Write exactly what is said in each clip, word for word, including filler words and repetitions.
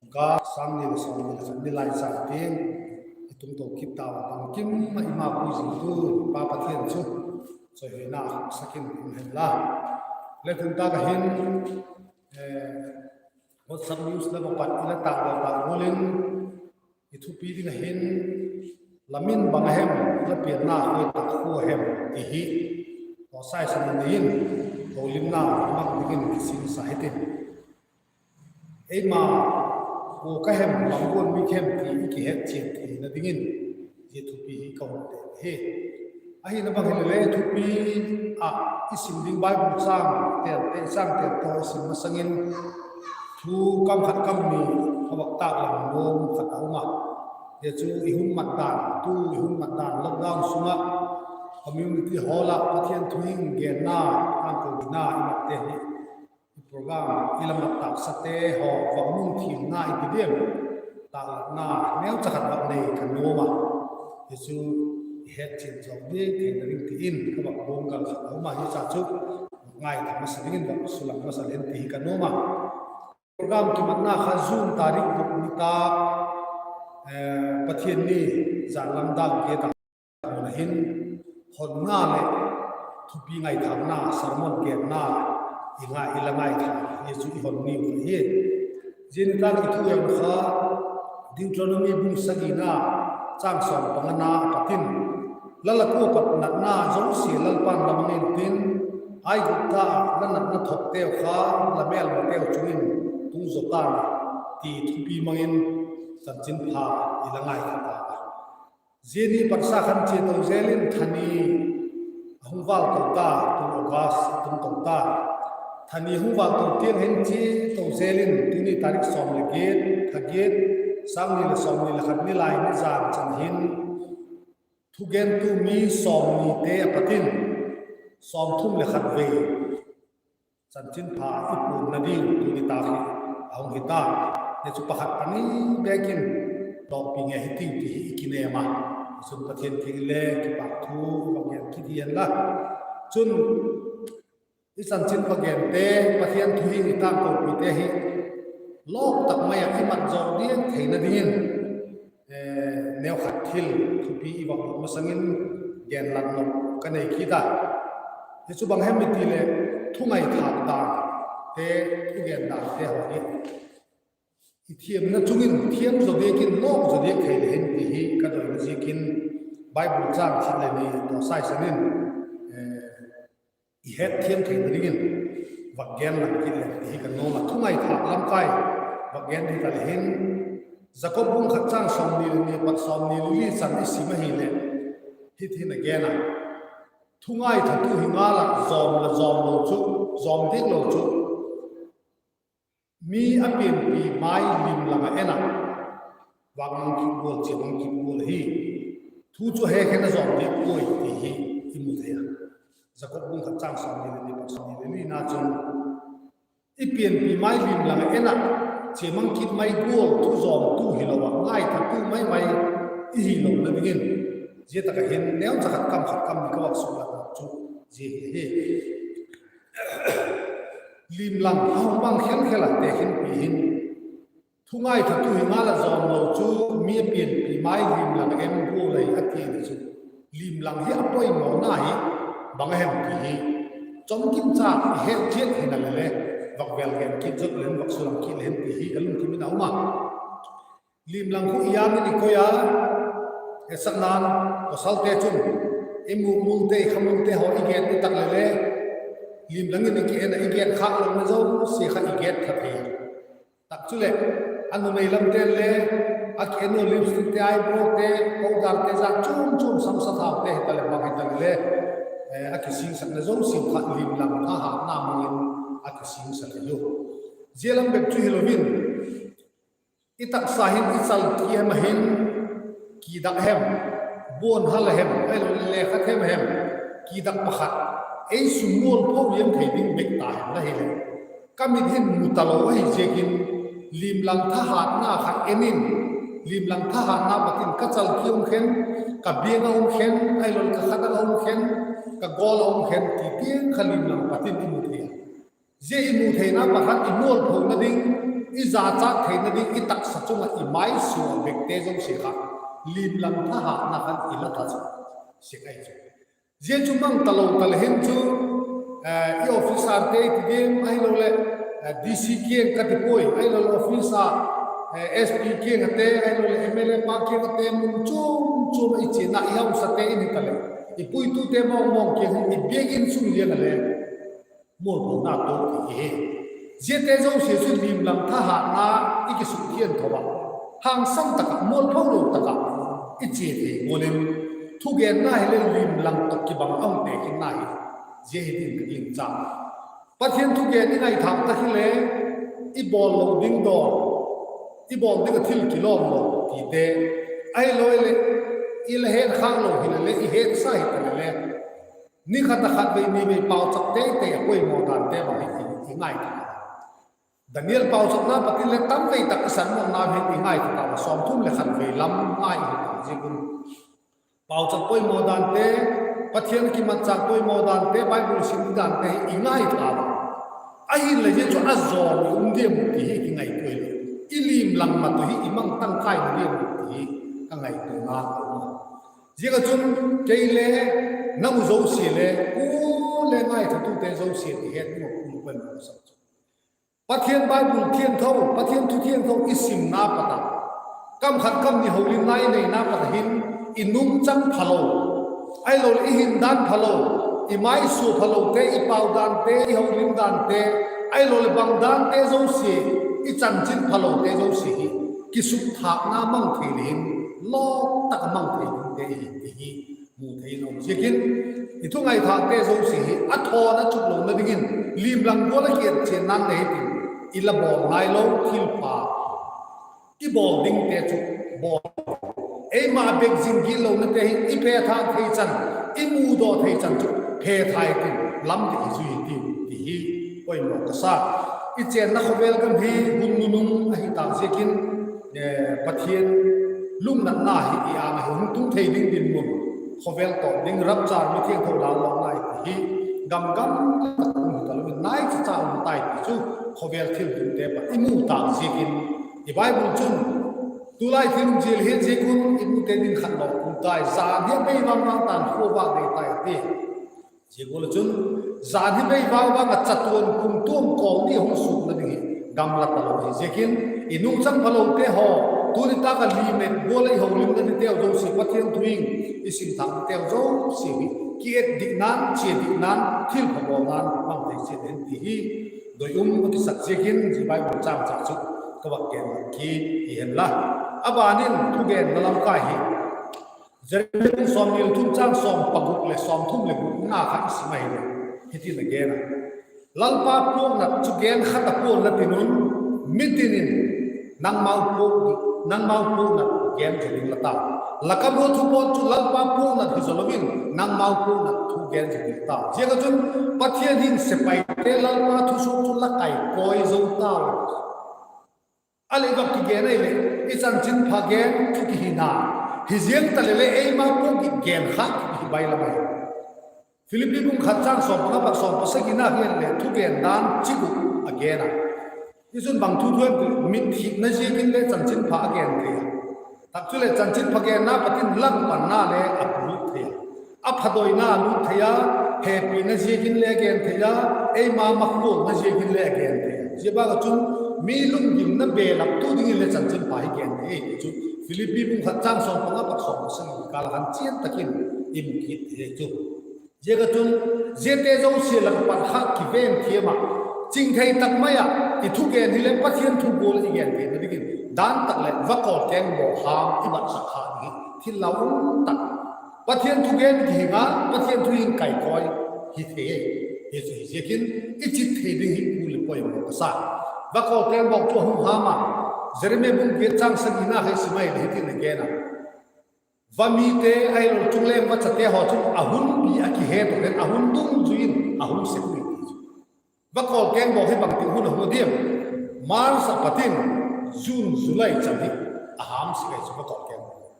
August sâng ni leh sawmni leh khat ni lai chan tiang i tungto kit tau a, bangkim ah i ma pui zingtu Pa Pathian chu chawihoina sak in um hen la. Le tun tak ah hin WhatsApp news lam ah pat i la tâkdaw tak gual in, i thupi ding ah hin, la min bang a hem, la pianna khoi tak khua hem ti hi tawsai sa ni in, holimna mang dingin kisingsa hitin. Eima kua ka hem, bang gual mi ka hem ti i kihetchian theina dingin zia thupi hi ka hun te hi. Ahina bang hilele thupi ah i sim ding Bible châng têlte, châng têlte i sim masang in, thu kam khat kam ni a vak tâklang nuam khat a um a. Zia chu i hun mat dan, tu i hun mat dan lockdown sung ah community hall ah Pathian thu hing genna, tangkona i matte hi, i program i la mat tâksate haw vak nung thilna i ti diam, tâklatna neucha khat vak nei ka nuam a. Zia chu i hetchian zawk ding theina ding ti in ka vak buang gal khat a um a, hi cha chu ngaitha masa dingin vak sulang masa leng ti hi ka nuam a. Program kimatna kha June tarik guk ni tak, Pathian ni, zan lam dak giat a, mun a hin honna leh thupi ngaithâkna, sermon genna i ngai, i la ngaithâk hi chu i hon ni uh hi. Zia ni tak i thu en kha Deuteronomy bung sagina, châng sawm pangana a pat in, la la kua pat natna zosia Lalpa'n la mang intin, Aigupta ah la natna thawkteu kha la mêlmateu chung in tung zaw ta'n, ti thupi mang in chanchinpha i la ngaithâk ta a. Zia ni patsa khan chia to zel in thani a hung vâl to ta, tu August a tung to ta. Thani hung vâl to tiang hin chia to zel in tuni tarik sawm leh giat, tha giat, sâng ni leh sawmni leh khat ni lai ni zan chan hin thugentu mi sawmnite a pat in sawmthum leh khat vei chanchinpha i puanna ding tuni tak hi a hung hi ta. Zia chu pakhat pani bêk in lawpi nge hitiu ti hi i kinem a, chun Pathian kiang le kipâk thu i va gen kit hi hen la. Chun i chanchinpha gente, Pathian thu hing i tangkopite hi lawp tak mai ah i mat zawk diak theina dingin neukhat thil thupi i va bûk masang in genlat nop ka nei kit a. Hi chu bang hem i ti leh, thungaithâk dante, thugen dante haw hi i thiamna chung in thiam zaw diak in lawp zaw diak thei le hin ti hi ka doi ziakin Bible châng khat leh ni tawsai san in i hetthiam theina dingin vak gen lang kit leng ti hi ka nuam a. Thungaithâk lam kai vak gen ding ta le hin, Jakob bung khat châng sawmni leh ni pat sawmni leh li chan i sim ahileh, hiti'n a gen a: Thungaithatu hi ngal ah zawm la zawm lo chu, zawm diak lo chu mi a pianpi mai lim lang ah en ah, vâkmang kit gual, chia mang kit gual ahi. Thu chu hekhen a zawm diak puai ti hi i mu thei a. Jakob bung khat châng sawmni leh ni pat sawmni leh lina chun, i pianpi mai lim lang ah en ah, chia mang kit mai gual thu zawmtu hilo ah ngaithatu mai mai i hilona dingin, zia tak ah hin neucha khat kam khat kam ni ka vak suklat chu zia hi. Lim lang a hung mang khelkhel ah tekhinpi hin, thungaithatu hi ngal ah zawm lo chu mi a pianpi mai lim lang en gual ahi a ti chu, lim lang hi a poimawna hi bang a hem ti hi chomkim cha i het chiat hina le le, vak vêl gen kit zot leng, vak sulang kit leng ti hi ka lungthim in a um a. Lim lang khu i âng in i koi a, esakna'n pawsalte chun i mukmulte, i khamulte haw i gen i tak le le, lim lang in i ki en ah i gen khâk lona zosia kha i gen tha thei a. Tak chuleh, a numei lamte'n le a ki en u lipstickte, eyebrowte, powderte, zat chuam chuam, samsa thaute hita leh bang hita le le, a kisingsakna zosia kha lim lang thahatna mang in a kisingsak hi u. Zia lam bep chu hilo in, i taksa hin i chal ki hem a hin, kidak hem, buan hal a hem, ahiloleh lekha them hem, kidak pakhat ei sum mualpho liam thei ding bek ta hen la hileh, ka mit hin mu talo ahi ziakin, lim lang thahatna kha en in, lim lang thahatna pat in ka chal ki um khen, ka biang a um khen, ahiloleh ka khat a um khen, ka gawl a um khen ti tiang kha lim lang pat in i mu thei a. Zia i mu theina pakhat i mualphona ding, i zachâk theina ding i taksa chung ah i maisua bêkte zosia kha limlang thahatna khan i la ta chu sek ahi chu. Zia chu mang talo ta le hin chu, i officerte i ti diam ahiloleh, DC kiang ka ti puai, ahiloleh office a, SP kiang ate, ahiloleh MLA pa kiang ate, mun chuam chuam ah i chiana i hausate in hitaleh, i puitute mawngmawng kiang hin i biakin sung lian a le mualphona tuak thei hi. Ziate zosia chu limlang thahatna i kisukthiangtho ah, hangsan tak ah, mualpho lo tak ah i chia thei gual in, thugenna hileh limlang tawh kibang a hung tekhinna hi. Zia hi ding ka gingcha. Pathian thugen i ngaithâk tak hile, i bawl lo ding dawn, i bawl ding ah thil kilawm lo tite, ahiloleh i la hetkhâk lo hile le, i hetsa hita le le, ni khat a khatvei nivei pauchap teitei a poimaw dante bang hi i ngaithâk. Daniel pauchapna pat in le tamvei tak i sermonnau hi i ngaithâk a, sawmthum leh khatvei lam ngai hi ta ziak un, pauchap poimaw dante, Pathian kimatchâk poimaw dante, Bible sim dante hi i ngaithâk a. Ahinle zia chu a zaw i um diam uh ti hi i kingaitua le, i limlang mat uh hi i mang tangkai diam uh ti hi ka ngaituana a um a. Ziak ah chun, kei le, nang u zosia le, u le ngaithatute zosia ti het ding uh ka sak chu, Pathian Bible thiangtho, Pathian thu thiangtho i simna pat a, kam khat kam ni holimna i neina pat a hin, i nungchang phalo, ahiloleh i hindan phalo, i maisua phalote, i pau dante, i holim dante, ahiloleh bang dante zosia, i chanchin phalote zosia hi kisukthâkna mang thei le hin, lawm tak a mang thei dingte hi ti hi mu thei in a um ziakin, i thungaithâkte zosia hi a thawn a chuk lona dingin, limlang gual a kietchianna'n le hitin, i la bawl nailo thilpha i bawl dingte chu bawl, eima bêk zing gitlonate hi i phethâk thei chan, i mudaw thei chan chu phethâk intin, lam deu i zui hitiu ti hi poimaw ka sa. I chênna khawvel gam hi hun nunung ahi tâk ziakin, Pathian lungnatna hi i âng ah hung tung thei ding dinmun, khawvel tawp ding rapture, mithiangtho lau lawkna i ti hi, gam gam tak um hi talo in, nai chacha um tai ti chu khawvel thil dingte pat i mu tâk ziakin, i Bible chun, tulai thil um zil hi ziak un i mute ding khat lo um tai, jan hi a bei vang vang ta'n khua vâk dei tai a ti. Zia gual ah chun, jan hi bei vang vang ah chatuan kumtuang kawlni a hung sukna ding hi gamla talo hi ziakin, i nungchang phalote haw, tuni tâk ah limit gual ah i holimna diteu zosia, Pathian thu in i simthâk diteu zosia hi kiet dikna'n, chia dikna'n, thilpha bawlna'n mang thei chiat hen ti hi doi um a kisak ziakin, zia Bible châng cha chu ka vak gen kit hi hen la. A ban in thugenna lam kai hi, Jeremiah bung sawmni leh thum châng sawm paguk leh sawmthum leh gukna kha i sim ahileh, hitin a gen a: Lalpa puaknat chu gen khat a puanna tin un, mitin in nangmau puak, nangmau puaknat gen zaw ding la tau. La kam ua thupawt chu Lalpa puaknat hi zaw lo in, nangmau puaknat thu gen zaw ding la tau. Ziak ah chun, Pathian hin sepaite Lalpa thusuak chu la kaikawi zo tau. A leh i vak kigen ahileh, i chanchinpha gen chu kihina, hi ziang ta leh le eima puakgik gen kha hi bai lam ahi. Philippi bung khat châng sawm panga pat sawm pasagina hian leh thugen dan chik uh a gen a. Tichun bang thu thu em ti, mitthina ziakin le chanchinpha a gen thei a. Tak chuleh chanchinpha genna pat in langpanna le a lut thei a, a phadoina a lut thei a, hepina ziakin le a gen thei a, eima makhualna ziakin le a gen thei a. Zia bâk ah chun mi lunggimna belaptu dingin le chanchinpha hi gen thei ahi ti chu Philippi bung khat châng sawm panga pat sawm pasagi kâl ah khan chian tak in i mu kit thei ahi chu. Ziak ah chun, ziate zosia lak ah pat kha kiven thiam ah, ching thei tak mai ah i thugen hile Pathian thu gual i gen theina dingin dan tak leh vakawl keng bawl ham i mat sak kha ding hi thil lau um tak. Pathian thugen kihing a, Pathian thu in kaikawi hi thei ahi. Hi chu hi ziakin i chit thei ding hi kul leh poimaw ka sa. Vakawl keng bawl chu a hung ham a, Jeremiah bung giat châng sagina kha i sim ahileh hitin a gen a: Va mite ahiloleh chungleng vachate haw chun a hun bi a kihe tawh hen, a hun dungzui in a hung sek ui ti chu. Vakawl keng bawl hi bangtik hun a hung diam? March a pat in June, July chan hi a ham sek ahi chu vakawl keng bawl.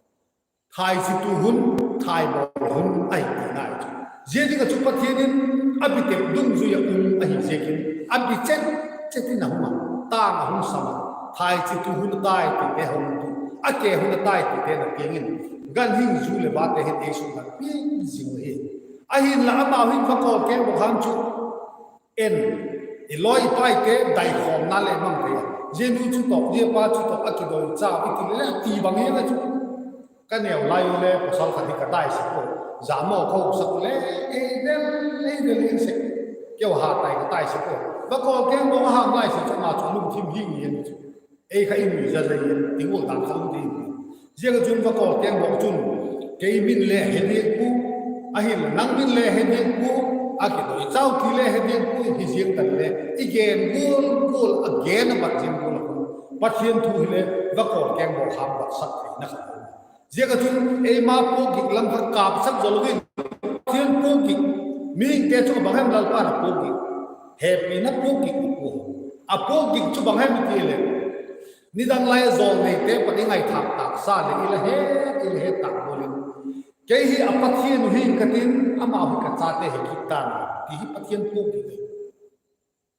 Thaichitu hun, thai bawl hun ahi ti nai chu. Zia ding ah chu Pathian in a bi tep dungzui ah um ahi ziakin, a bi chet chet in a hung a. tâng a hung sam a, thaichitu hun a tai tite hung tu, a ke hun a tai tite na piang in, ganhing zu leh vate hin ei suklat piang zing uhi. Ahinla amau hin vakawl kengbawk ham chu, en, i lawi i paite daikhawmna leh mang thei a, zia nu chu tawh, zia pa chu tawh a kidoi chau i ti le ti bang hial a chu, ka neu lai u le pawsal khat hi ka dai sek ua, zamaw ka huksak u le, ei del, ei del in sek, keu ha tai ka tai sek ua, vakawl kengbawk a ham lai sek chu ama chu a lungthim hing hian chu, ei kha i nui za za in ti gual dan kha um ti. Ziak a chun vakawl kengbawk chun, kei min le he diak pua, ahinla nang min le he diak pua, a kidoi chau ti le he diak pua, hi ziang tan le i gen gual gual a gen a bat zing gual a hun, Pathian thu hile vakawl kengbawk ham batsak theina kha um. Ziak a chun eima puakgik lam kha kâpsak zo lo in, Pathian puakgik, mihingte chu bang hem Lalpa'n a puakgik, hepina puakgik a pua, a puakgik chu bang hem i ti leh, nidang lai a jawlneite pat i ngaithâk tâksa leh i la he, i la he tâk gual in, kei hi a Pathian uh hing ka tin, amau hi ka chate hi kit ta'n, ti hi Pathian puakgik ahi.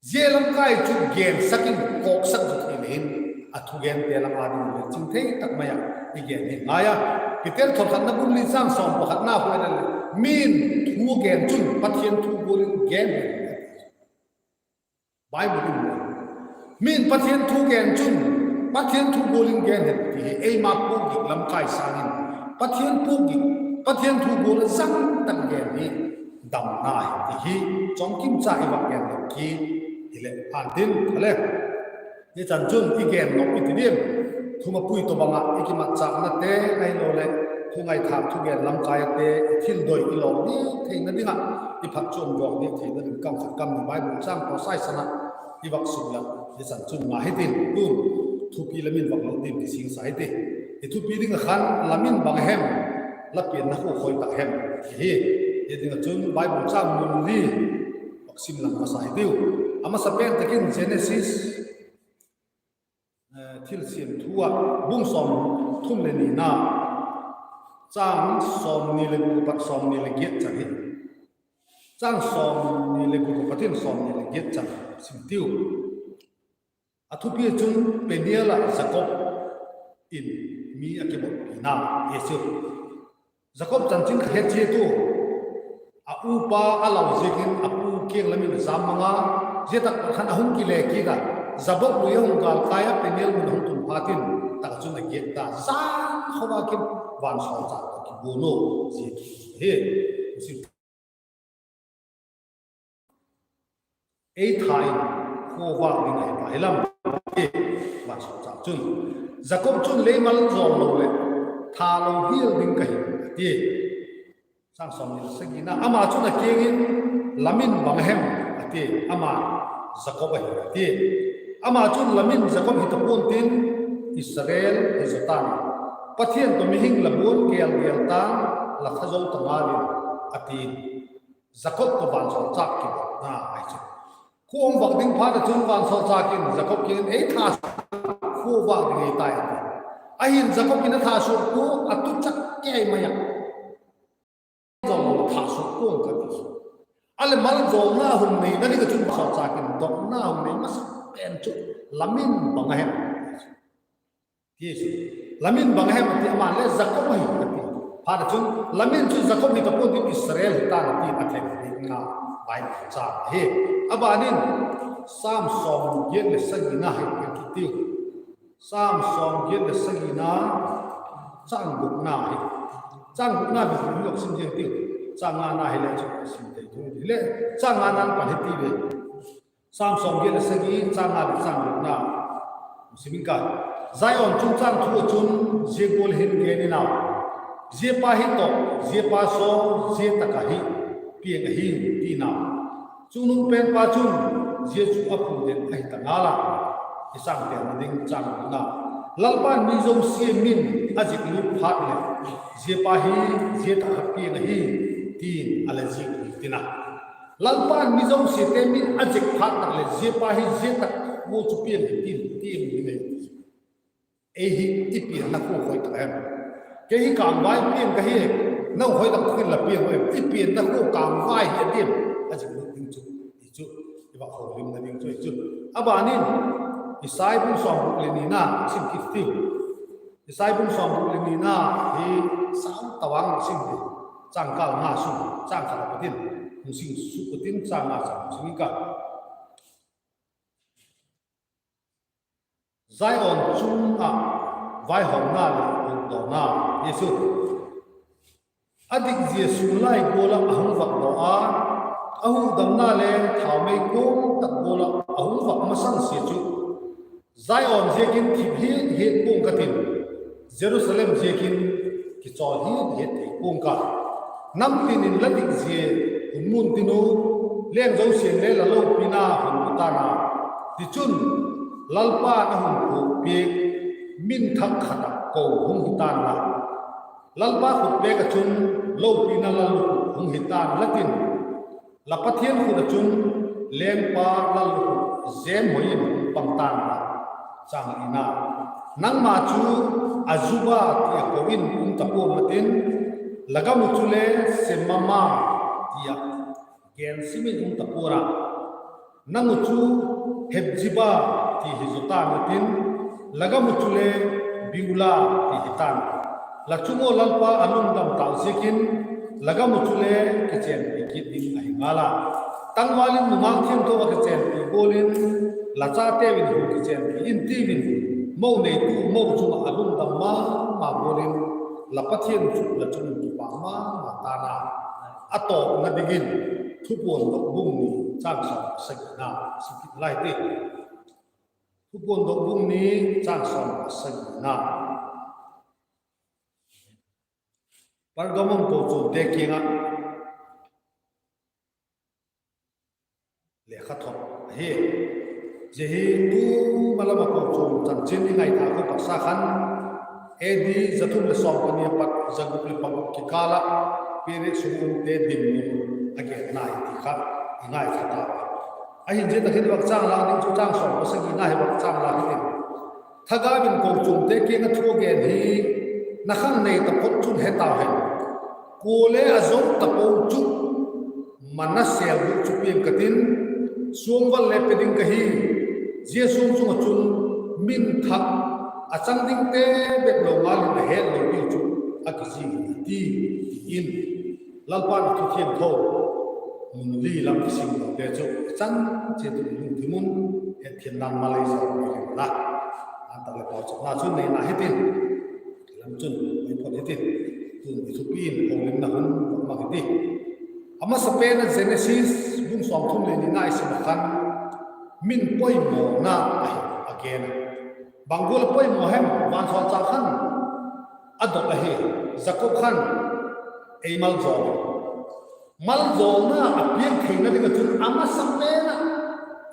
Zia lamkai chu gensak in kawksak zuk hi le hin, a thugente lam a ding le ching thei tak mai ah i gen hi ngai a. Peter thot khatna bung li châng sawm pakhatna khu en leh, min thu gen chun Pathian thu gual in gen hen, a ti. Bible in, min Pathian thu gen chun Pathian thu gual in gen hen ti hi eima puakgik lamkai sâng in, Pathian puakgik, Pathian thu gual a zang tak gen hi damna hi ti hi chawmkim cha i vak gen lo kit hileh, a tin a le, zia chan chun i gen nop i ti diam, thumapui tawhbang ah i kimatchâknate ahiloleh thu ngaithâk thugen lamkai ate i thil doi i lawk diak theina ding ah, i phatchuam zawk diak theina ding kam khat kam ni Bible châng tawh saisan ah i vak suklat hi chan chun ma hitin, tun thupi lam in vak lo ding kisingsa hiti. I thupi ding ah khan lam in bang hem, la pianna khua khoi tak hem, hi. Hi ding ah chun Bible châng mun li vak sim lang masa hitiu. A masapen tak in Genesis, Thilsiam Thu ah bung sawmthum leh nina, châng sawmni leh guk apat sawmni leh giat chan hi, châng sawmni leh guk apat in sawmni leh giat chan sim tiu. A thupi chun Peniel ah Jakob in mi a kibawl pina, ti chu. Jakob chanchin kha he chiat u, a upa a lau ziakin a pu kiang lam in a jam mang a, zia tak khan a hung kile kit a, Jabok lui a hung gâl kai a, Peniel mun a hung tun phat in, tak chun a giak ta, zan kho a kin vansawlchâk a kibuan u, zia hi. Ei tha in khua vâk ding ahi ta hilam, a ti. Vansawlchâk chun, Jakob chun, lei maljawl lo leh tha lo hial ding ka hi, a ti. Châng sawmni leh sagina, ama chun a kiang in, la min bang a hem, a ti. Ama, Jakob ahi, a ti. Ama chun, la min Jakob hi ta pua'n tin, Israel hi zaw ta'n, Pathian tawh mihing la buan gel gel ta'n, la tha zo ta ngal in, a ti. Jakob tawh vansawlchâk kibatna ahi chu. Khua hung vâk ding phat ah chun vansawlchâk in Jakob kiang in, ei tha, khua vâk ding ahi tai, a ti. Ahin Jakob in a tha suak pua, a tu chak kei mai a. Maljawl lo tha suak pua'n ka ti. A leh maljawlna hung neina ding ah chun vansawlchâk in dotna hung nei masa pen chu, la min bang a hem, ti chu. La min bang a hem, a ti. Ama le Jakob ahi, a ti. Phat ah chun, la min chu Jakob hi ta pua'n tin, Israel hi ta'n, a ti, a thei ding a, Bible châng ahi. A ban in, Sam sawmgiat leh sagina hi ka kitiu. Sam sawmgiat leh sagina, châng gukna hi. Châng gukna bik hi lawk sim ziang tiu. Châng ngana hile chu sim thei thu hile, châng ngana pan hiti ve. Sam sawmgiat leh sagi, châng nga leh châng gukna. Sim ing ka. Zion chungchâng thu ah chun zia gual hin gen in au: Zia pa hi tawh, zia pa saw, zia tak ahi, piang ahi, ti'n au. Chungnung penpa chun zia chu a phu den ahi ta ngal a, i châng telna ding châng gukna. Lalpa'n mi zosia min a zik lut phat leh, zia pa hi zia tak ah piang ahi, ti'n a la zik lut in a. Lalpa'n mi zosiate min a zik phat tak leh, zia pa hi zia tak ua chu piang hi, ti'n, ti'n ding ahi. Ei hi i pianna khua khoi tak hem? Kei hi kângvai piang ka hi, nang khoi tak tak in la piang u em? I pianna khua kângvai hi a diam? A zik lut ding chu, i chu, i va holimna ding chu, i chu. A ban in, Isai bung sawmguk leh nina sim kit ti. Isai bung sawmguk leh nina hi sâng tawang sim ti. Châng kâl nga sung, châng khat a pat in hung sim suk ka tin, châng nga chan sim ing ka. Zion chung ah vaihawmna leh hukdawkna. Jesu a dik zia sûn lai gual ah a hung vak daw a, a hukdamna le thaumei kuang tak gual ah a hung vak masang sia chu, Zion ziakin thip hiat hiat pua'ng ka tin, Jerusalem ziakin kichawl hiat hiat thei pua'ng ka. Namtin in la dik zia hun mun tin u, leng zosia'n le la lopina hun mu ta'n a. Tichun, Lalpa'n a hun phuak piak min thak khat ah ko hung hi ta'n la, Lalpa khut bêk ah chun lopina lallukhuk hung hi ta'n la tin, la Pathian khut ah chun lengpa lallukhuk zem hoi in hung pang ta'n la. Chang lina, nangma chu Azuba ti a ko in um ta pua'n la tin, la gam uh chule Semama ti ah gen sim in um ta pua'n a. Nang uh chu Hepziba ti hi zaw ta'n la tin, la gam uh chule Biula ti hi ta'n. La chung ua Lalpa a lungdam tâk ziakin, la gam uh chule kichenpi kit ding ahi ngal a. Tangval in nungak thiangtho a kichenpi gual in, la chateu in hun kichenpi in tiu in, mo neitu mo chung ah a lungdam ma ma gual in, la Pathian uh chu la chung in kipâk ma ma ta'n a. A tawpna dingin Thupuandok bung ni, châng sawm pasagina sim kit lai ti. Thupuandok bung ni, châng sawm pasagina. Pergamum kochuamte kiang ah lekha thot ahi. Zia hi tu malam ah kochuam chanchin i ngaithâk uh paksa khan, A D za thum leh sawm pani a pat za guk leh paguk kikâl ah Peria sung umte dinmun a genna hi ti kha i ngaithâk a. Ahin zia tak hin vak châng lâk ding chu châng sawm pasagina hi vak châng lâk hitin, Thagau in kochuamte kiang ah thu a gen hi na khang nei taphot chun he tau hen. Kuale a zo tapo chu mana sêl ding chu piang ka tin, suangval le pe ding ka hi. Zia suang chung ah chun min thak a chang dingte bep lo ngal in a hetlo ding chu a kizing hi ti, ti in Lalpa'n a thu thiangtho mun li lam i simlote chu a chan chiat un i lungthim un hetthiamna malei zaw hi hen la. A tak leh pauchapna chun neina hitin, lam chun i phot hitin, tun i thupi in houlimna hun mang hiti. A masapen a Genesis bung sawmthum leh nina i sim ah khan min poimawna ahi a gen a. Bang gual a poimaw hem? Vansawlchâk khan a dot ahi, Jakob khan ei maljawl, maljawlna a piang theina ding ah chun a masapen ah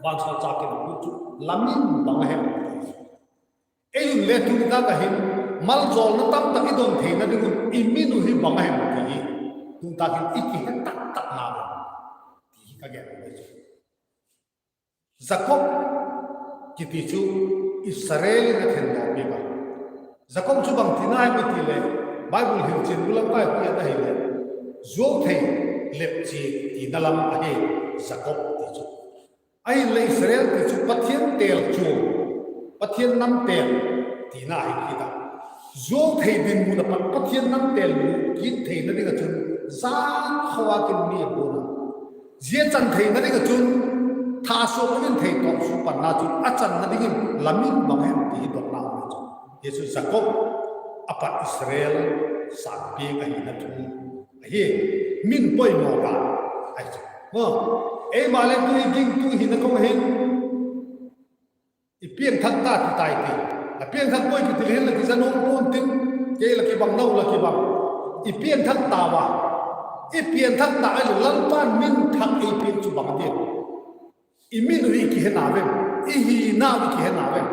vansawlchâk in a put chu la min bang a hem? Ei un le tu nitâk ah hin maljawlna tamtak i don theina ding un i min uh hi bang a hem ti hi tu nitâk hin i kihe tak tak nau em ti hi ka gen ahi chu. Jakob kiti chu Israel in a thengdaw piak a. Jakob chu bang tina hem i ti leh, Bible hilchian bu lam kai pian ahileh, zuau thei, lepchia tina lam ahi Jakob ti chu. Ahinle Israel ti chu Pathian têl chuam, Pathian nam têl tina hi kit a. Zuau thei dinmun a pat Pathian nam têl lut kit theina ding ah chun, zan khawvâk in mi a buan a. Zia chan theina ding ah chun, thasuak in theitawp su panna chu a channa dingin la min bang hem ti hi dotna um chu. Zia chu Jakob a pat Israel sângpi ahina thu ahi. Min poimaw ka ahi chu. Eima le tu i gingtu hina kawng hin, i piangthak ta ti tai ti. La piangthak puai kiti le hin la kiza nuam pua'n tin, kei la kibang, nau la kibang. I piangthak ta ua, i piangthak ta ahileh Lalpa'n min thak ei piak chu bang a diam? I min uh i kihe nau em? I hina i kihe nau em?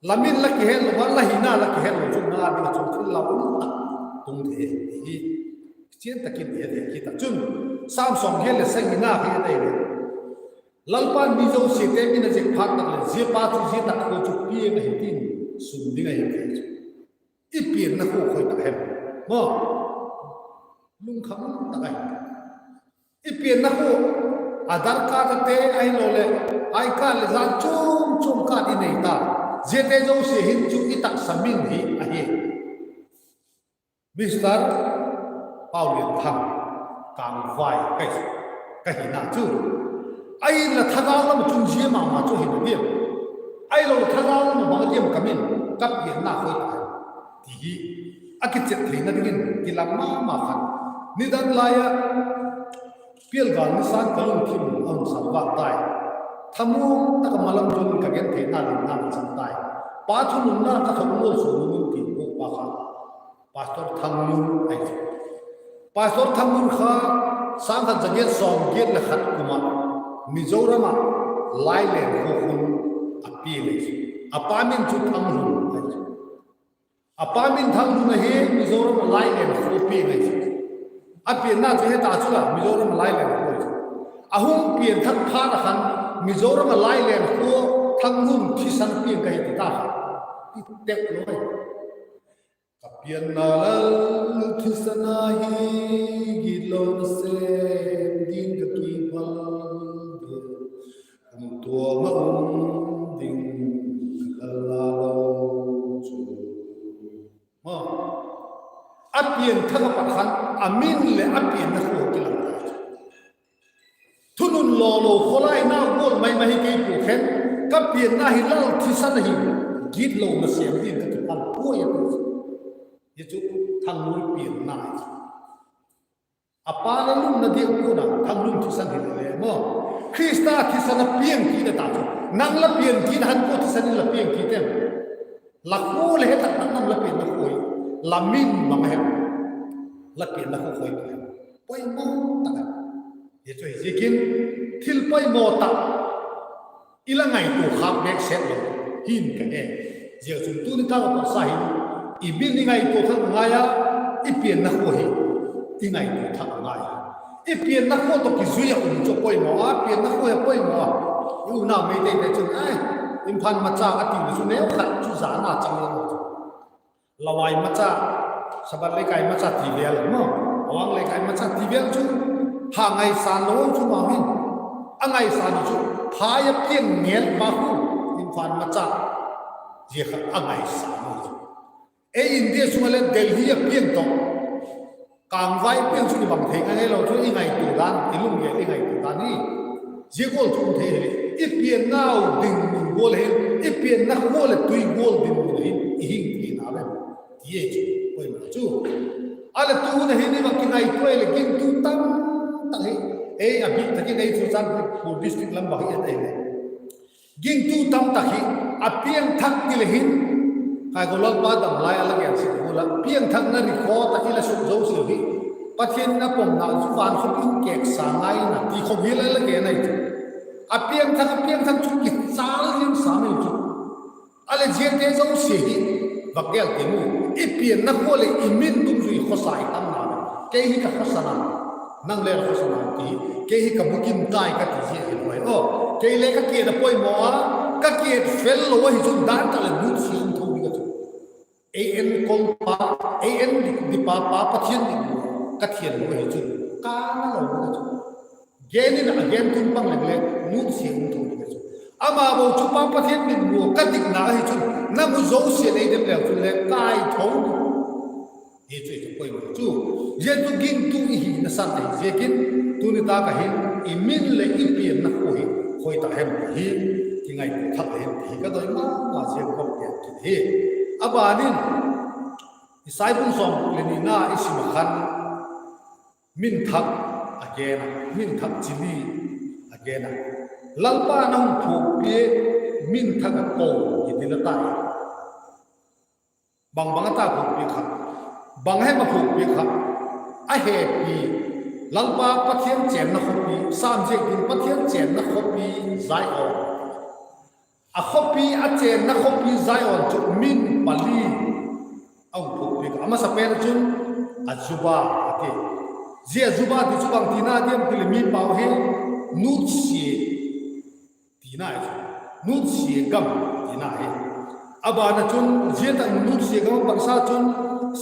La min la kihetlo a, la hina la kihetlo chun nang â ding ah chun thil lau um tak tung thei hi. Chian tak in i he thei kit a chun, Sam sawmgiat leh sagina hi a dei leh, Lalpa'n mi zosiate min a zik phat tak leh zia pa chu zia tak khua chu piang ahi tin sun ding ahi ti chu. I pianna khua khoi tak hem? Maw, lungkham tak ahi. I pianna khua Aadhaar card te ahiloleh I card leh zat chuam chuam card i nei ta. Ziate zosia hin chu i taksa min hi ahi. Mister Paulianthang Kângvai ka hina chu, ahinla thagau lam ah chun zia ma ma chu hina diam? Ahiloleh thagau lam ah bang a diam ka min, ka pianna khoi ta, ti hi a kichiat theina dingin kilang ma ma khat. Nidang lai ah pial gal ni sâng ka lungthim a hun salvâk tai. Thamuang tak a malam chun ka gentheina limna ka chang tai. Pa thununna ka thok mual suan un ti ua pa kha Pastor Thanglun ahi chu. Pastor Thanglun kha sâng khat za giat sawm giat leh khat kum ah Mizoram ah Lailen khua khun a piang ahi chu. A pa min chu Thanglun ahi chu. A pa min Thanglun ahi, Mizoram ah Lailen khua piang ahi chu. A pianna chu heta chu la, Mizoram ah Lailen khua ahi chu. A hung pian thak phat ah khan Mizoram ah Lailen khua Thanglun thisan piang ka hi ti ta kha. Ti tek lo ahi. Ka pianna lal thisan a hi, gitlo nasêm ding ka kiphal, kumtuang ah um ding ka lal lo chu. A pian thak a pat khan a min leh a pianna khua kilang ta chu. Thunun lawlo khawlai nau gual mai mai hi kei pua khen, ka pianna hi lal thisan ahi, gitlo nasêm ding ka kiphal puai a ti chu. Hi chu Thanglun pianna hi chu. A pa le lungna diak pua'n a Thanglun thisan hi le le maw. Khrista thisan a piang kit a ta chu. Nang la piang kit a, hankua thisan in la piang kit em? La khua leh he tak tak nang la pianna khua hi, la min bang hem, la pianna khua khoi ta hem? Poimaw tak a. Hi chu hi ziakin thil poimaw tak i la ngaitua khâk bêk set lo hin ka he. Zia chun tuni tak a pawtsa hin i min i ngaitua thak a ngai a, i pianna khua hi i ngaitua thak a ngai a. I pianna khua tawh kizui a um chu poimaw a, pianna khua hi poimaw a. I unau Meiteite chun, ai, Imphal macha a ti le chu neu khat chu zana chang lo chu. Lawai macha, Sabat Leikai macha ti vel maw, Awang Leikai macha ti vel chu ha ngaisan lo chu ma hin. A ngaisan chu phai a piang ngel ma khu, Imphal macha zia kha a ngaisan lo chu. Ei India sung ah le Delhi a piang tawh Kângvai piang chu i bang thei ka helo chu, i ngaitua dan, i lunggel i ngaitua dan hi. Zia gual chu um thei hile, i piannau ding mun gual hin, i pianna khua leh tui gual ding mun hin i hing thei na le, ti e chu poimaw chu. A leh tu hun a hin i va kingaitua leh gingtu tam tak hi, ei a bik tak in ei Churachandpur district lam bang hi a thei le gingtu tam tak hi, a piangthak ti le hin, Kaigo Lalpa dam lai a la gen sek gual a, piangthakna record ah i la suk zosia hi, Pathian in a pomna chu van khawpi in kêksa ngai in a ti khawp hi la la gen ahi chu. A piangthak, a piangthak chu kichâl hiam sam ahi chu. A leh ziate zosia hi, vak gel ti mu, i pianna khua leh i min dungzui khawsa i tam na, kei hi ka khawsa na, nang le la khawsa na ti, kei hi ka bukim tai ka ti zia hi lo ahi aw. Kei le ka kiat a poimaw a, ka kiat fel lo ahi chun dan tak leh nutsia um tho ding a chu. Ei en kol pa, ei en dik pa, Pa Pathian mitmu ka thian lo ahi chun, ka na lo ding a chu. Gen in a gen tun pang leng le nutsia um tho ding a chu. Ama bo chu Pa Pathian mitmu ka dikna ahi chun, na mu zosia lei dem leu chun le kai tho ding. Hi chu i chu poimaw chu. Zia chu gingtu i hina san ahi ziakin, tuni tak ah hin i min leh i pianna khua hi khoi ta hem ti hi kingaitua thak ahi ti hi ka doi ma ma ziak ka gen kit hi. A ban in, Isai bung sawm leh nina i sim a khan, min thak a gen a, min thak chi li a gen a. Lalpa'n a hung phuakpi min thak a ko hi ti la ta. Bang bang a ta phuakpi kha? Bang hem a phuakpi kha? A hepi, Lalpa Pathian chênna khawpi, Sam ziak in Pathian chênna khawpi Zion. A khawpi, a chênna khawpi Zion chu min pali a hung phuakpi kha. A masapen ah chun Azuba a ti. Zia Azuba ti chu bang tina diam ti leh mi pau hi nutsia tina hi chu. Nutsia gam tina hi. A ban ah chun zia tak nutsia gam a pansa chun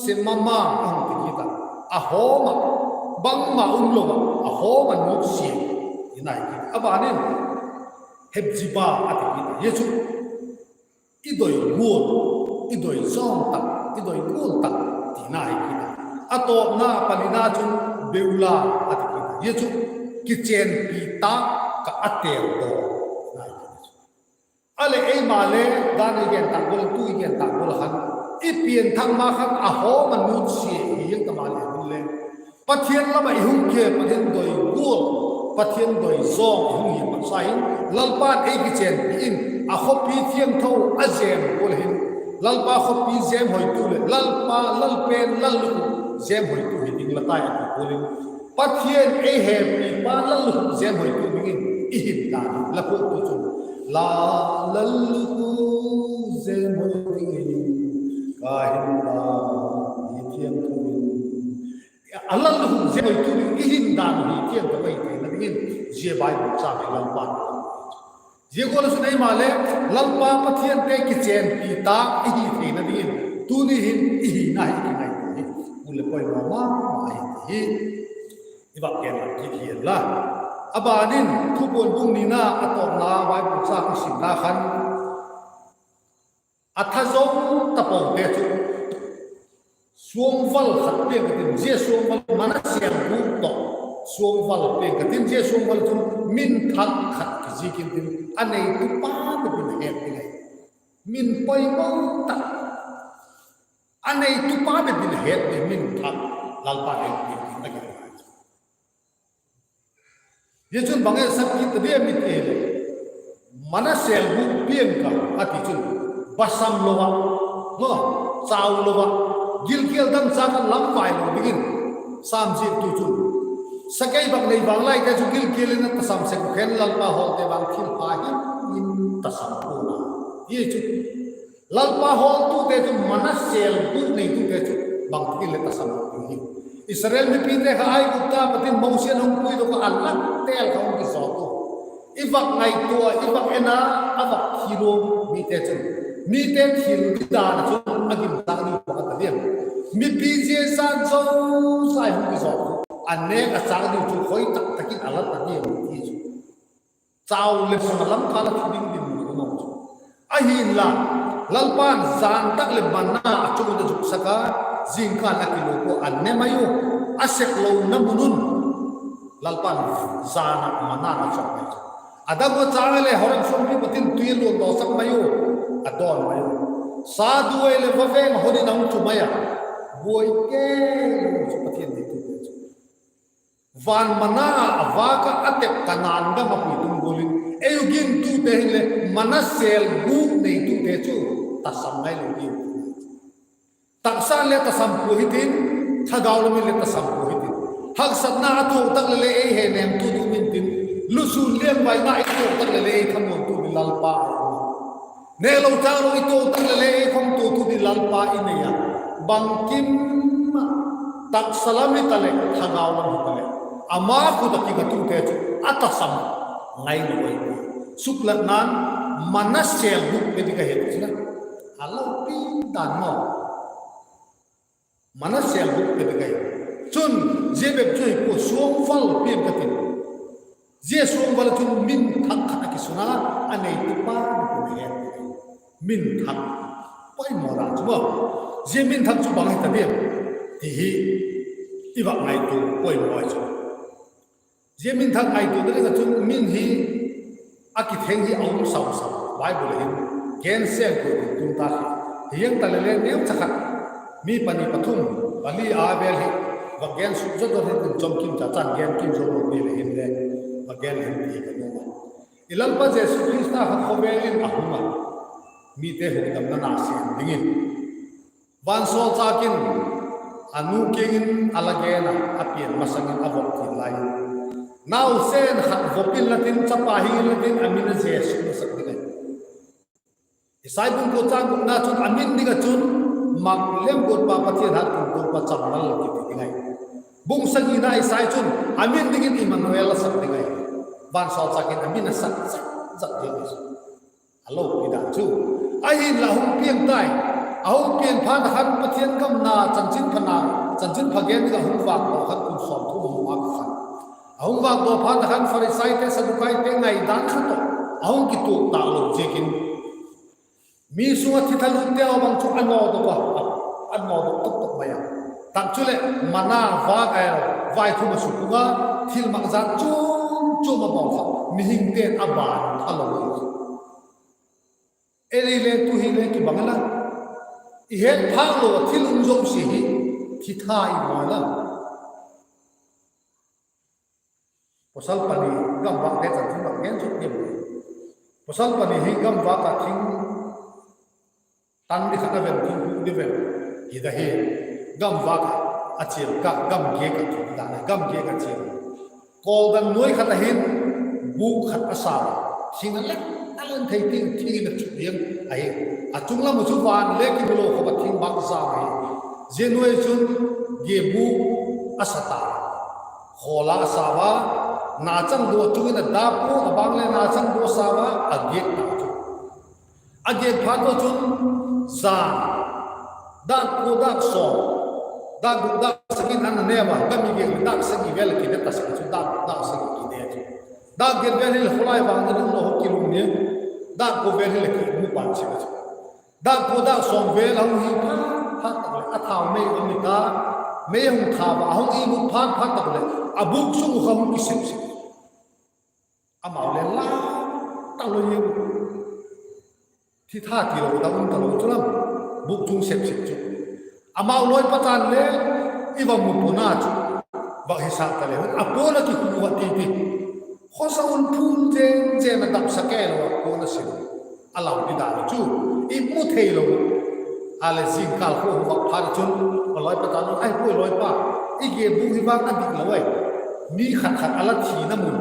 Semama a hung ti kit a. A hawm ah, bangma umlo ah, a hawm ah nutsia nai kit. A ban in Hepziba a ti kit a, zia chu i doi gual, i doi zawng tak, i doi gual tak tina hi kit a. A tawpna palina chun Beula a ti kit a, zia chu kichenpi tak ka a têl daw nai kit a chu. A leh eima le dan i gen tak gual, tu i gen tak gual khan, i pianthak ma khan a hawm a nutsia hi ziang ta maleh hun le, Pathian lam ah i hung khe, Pathian doi gual, Pathian doi zawng i hung hi masa in, Lalpa'n ei kichenpi in a khawpi thiangtho a zem gual hin, Lalpa khawpi zem hoitu leh Lalpa, Lalpen lallukhup zem hoitu hi ding la tai a ti gual in, Pathian ei hepipa lallukhup zem hoitu dingin i hin dan hi la phuaktu chun, la lallukhup zem hoi dingin ka hin dan hi thiangtho in, a lallukhup zem hoitu ding i hin dan hi thiangtho ahi theina dingin zia Bible châng hi Lalpa'n a la. Zia gual ah chun eima le Lalpa Pathiante kichenpi tak i hi theina dingin tuni hin i hina hi i kingaitua hi u le poimaw ma ma hi ti hi i vak gen kit hi'n la. A ban in Thupuan bung nina a tawpna Bible châng i simna khan, a tha zo tapote chu suangval khat piang ka tin, zia suangval, mana sêl gûk tawh suangval piang ka tin, zia suangval ah chun min thak khat kizik intin, a neitupa bep in a het ding ahi. Min poimaw tak, a neitupa bep in a het ding min thak Lalpa'n ei piak ding a gen ahi. Zia chun bang e sak kit ta diam i ti leh, mana sêl gûk piang ka a ti chun, basam lo ah, chau lo ah, gilkial dang châng ah lam vai lo dingin, Sam ziaktu chun, sakei bang nei vang laite chu gilkial in a tasam sek u khen, Lalpa hawlte vang thil pha himhim tasam pua'n a ti chu. Lalpa hawltute chu mana sêl gûk neitute chu bangtik in le tasam lo ding hi. Israel mipite kha Aigupta pat in Mosi a hung puidok ah a la têl kha hung kizawt u. I vak ngaitua, i vak en a, a vak thil um mite chun, mite thil di dan ah chun a gim tak ding pakhat a diam? Mipi zia zat zosia hung kizawt u, a nêk a châk ding chu khoi tak tak in a la ta diam ti chu. Chau leh sung a lam kâl a thi ding dinmun a um chu. Ahinla, Lalpa'n jan tak leh mana a chung in a zuksak a, zingkal a kilûk ua, a ne mai u, a sek lona mun un Lalpa'n jan ah mana a chawk mai chu. A dang ua châng a le Horeb suangpi pat in tui a luandawsak mai u, a dawn mai u. Sa duai leh vaveng hon in a hung chu mai a, buai kei chu Pathian neitute chu. Van mana a vâk ah a tep Kanaan gam a pui tung gual in, ei u gingtute hinle mana sêl gûk neitute chu tasam ngailo ding. Taksa'n le tasam pua hitin, thagau lam in le tasam pua hitin. Haksatna a tuak tak leh le ei henemtu ding um intin, lusûn liangvaina i tuak tak leh le ei thamuantu ding Lalpa a um. Nêklo châk lo i tuak tak leh le ei khawmtutu ding Lalpa i nei a, bangkim ah, taksa lam hitaleh thagau lam hitaleh, ama khut ah kingatute chu a tasam ngailo ahi. Suklatna'n, mana sêl gûk pe ding ahi ti chu la, a lopi dan maw. Mana sêl gûk pe ding ahi. Chun, zia bep chu hi pua, suangval piang ka tin, zia suangval ah chun min thak khat a kisun a, a neitupa bep in a het ding ahi. Min thak, poimaw dan chu maw. Zia min thak chu bang hita diam ti hi i vak ngaitua poimaw ahi chu. Zia min thak ngaituana ding ah chun min hi a kitheng hi a um sau sau, Bible ah hin gen seng kua tin tung ta hi. Hiang ta leh le neucha khat, mi pani pathum, pali a vel hi vak gen suk zot zot hi'n, chomkim cha chan gen kim zo lo pi le hinle, vak gen le hin ti ka nuam a. I Lalpa Jesu Khrista kha khawvel in a hung a, mite hukdamna na sêm dingin. Vansawlchâk in a nu kiang in a la gen a, a pian masang in a vop thil lai in, nausen khat vop inla tin, chapa hing inla tin, a min a Jesu la sak ding ahi. Isai bung kua châng gukna chun a min ding ah chun, mak lemguatpa, Pathian hat kumtuangpa, chamlal kiti ding ahi. Bung sagina Isai chun a min dingin Immanuel a sak ding ahi. Vansawlchâk in a min a sak zat zat ding ahi. A lopi dan chu. Ahinla hung piang tai. A hung piang phat a khan Pathian gam na chanchinpha na, chanchinpha gen ding a hung vâk lo khan kum sawmthum a um a khan, A hung vâkdaw phat ah khan Pharisaite, Saddukaite ngaidan kha tawh a hung kituak tâk lo ziakin, mi sung ah thi thalutte haw bang chu a nawdok a, a nawdok tok tok mai a. Tak chuleh manna vâk a, vaithum a sukung a, thilmak zat chuam chuam a bawl kha, mihingte'n a ban a lo lo. Ei le tu hi le kibang la, i het phâk lo a thil um zosia hi thitha i maw la. Pawsal pani, gamvâkte chanchin bang gen chu tiam. Pawsal pani hi gamvâk ah thing tan di khat a ven, thing huk di ven hi da hi. Gamvâk ah a chial ka, gamgiak ah thing dan, gamgiak ah chial. Kawldan nuai khat ah hin bûk khat a sa a, thing a len, a len thei tiang thing in a chuk diang ahi. A chung lam ah chu van le kimu lo khawp a thing bâk zam ahi. Zia nuai chun giabûk a sa ta. Khawl a a sa a, nachangdu a chung in a dâp ua, a bang le nachangdu a sa a, a giak ta chu. A giak phat ua chun, zan, dâk kua, dâk sawm, dâk guk, dâk sagi in a na ne a, gam i giak dâk sagi vel a kine ta sek chu, dâk guk, dâk sagi kine chu. Dâk giat vel hileh khawlai vang a lunglo kilung ni, dâk kua vel hileh kimu pan sek chu. Dâk kua, dâk sawm vel a hung hi phat phat tak leh a thau mei a um ta, mei a hung thau a, a hung imut phat phat tak leh a bûk sung uh kha hung kisep sek. Amau le la talo i, thitha tilo ta um talo chu lam, bûk chung sep sek chu. Amau lawi pa tan le i va mu pua'n a chu, va hisak ta le, a puan a kikhu a ti ti. Khawsa un phun chen chen a dap sa kei lo a puan a sim a lau di dan chu i mu theilo. A leh zingkâl khua hung vak phat chun, a lawi pa tan, Ai puai lawi pa, i giabûk hi vang a dik lo ai. Mi khat khat a la thina mun,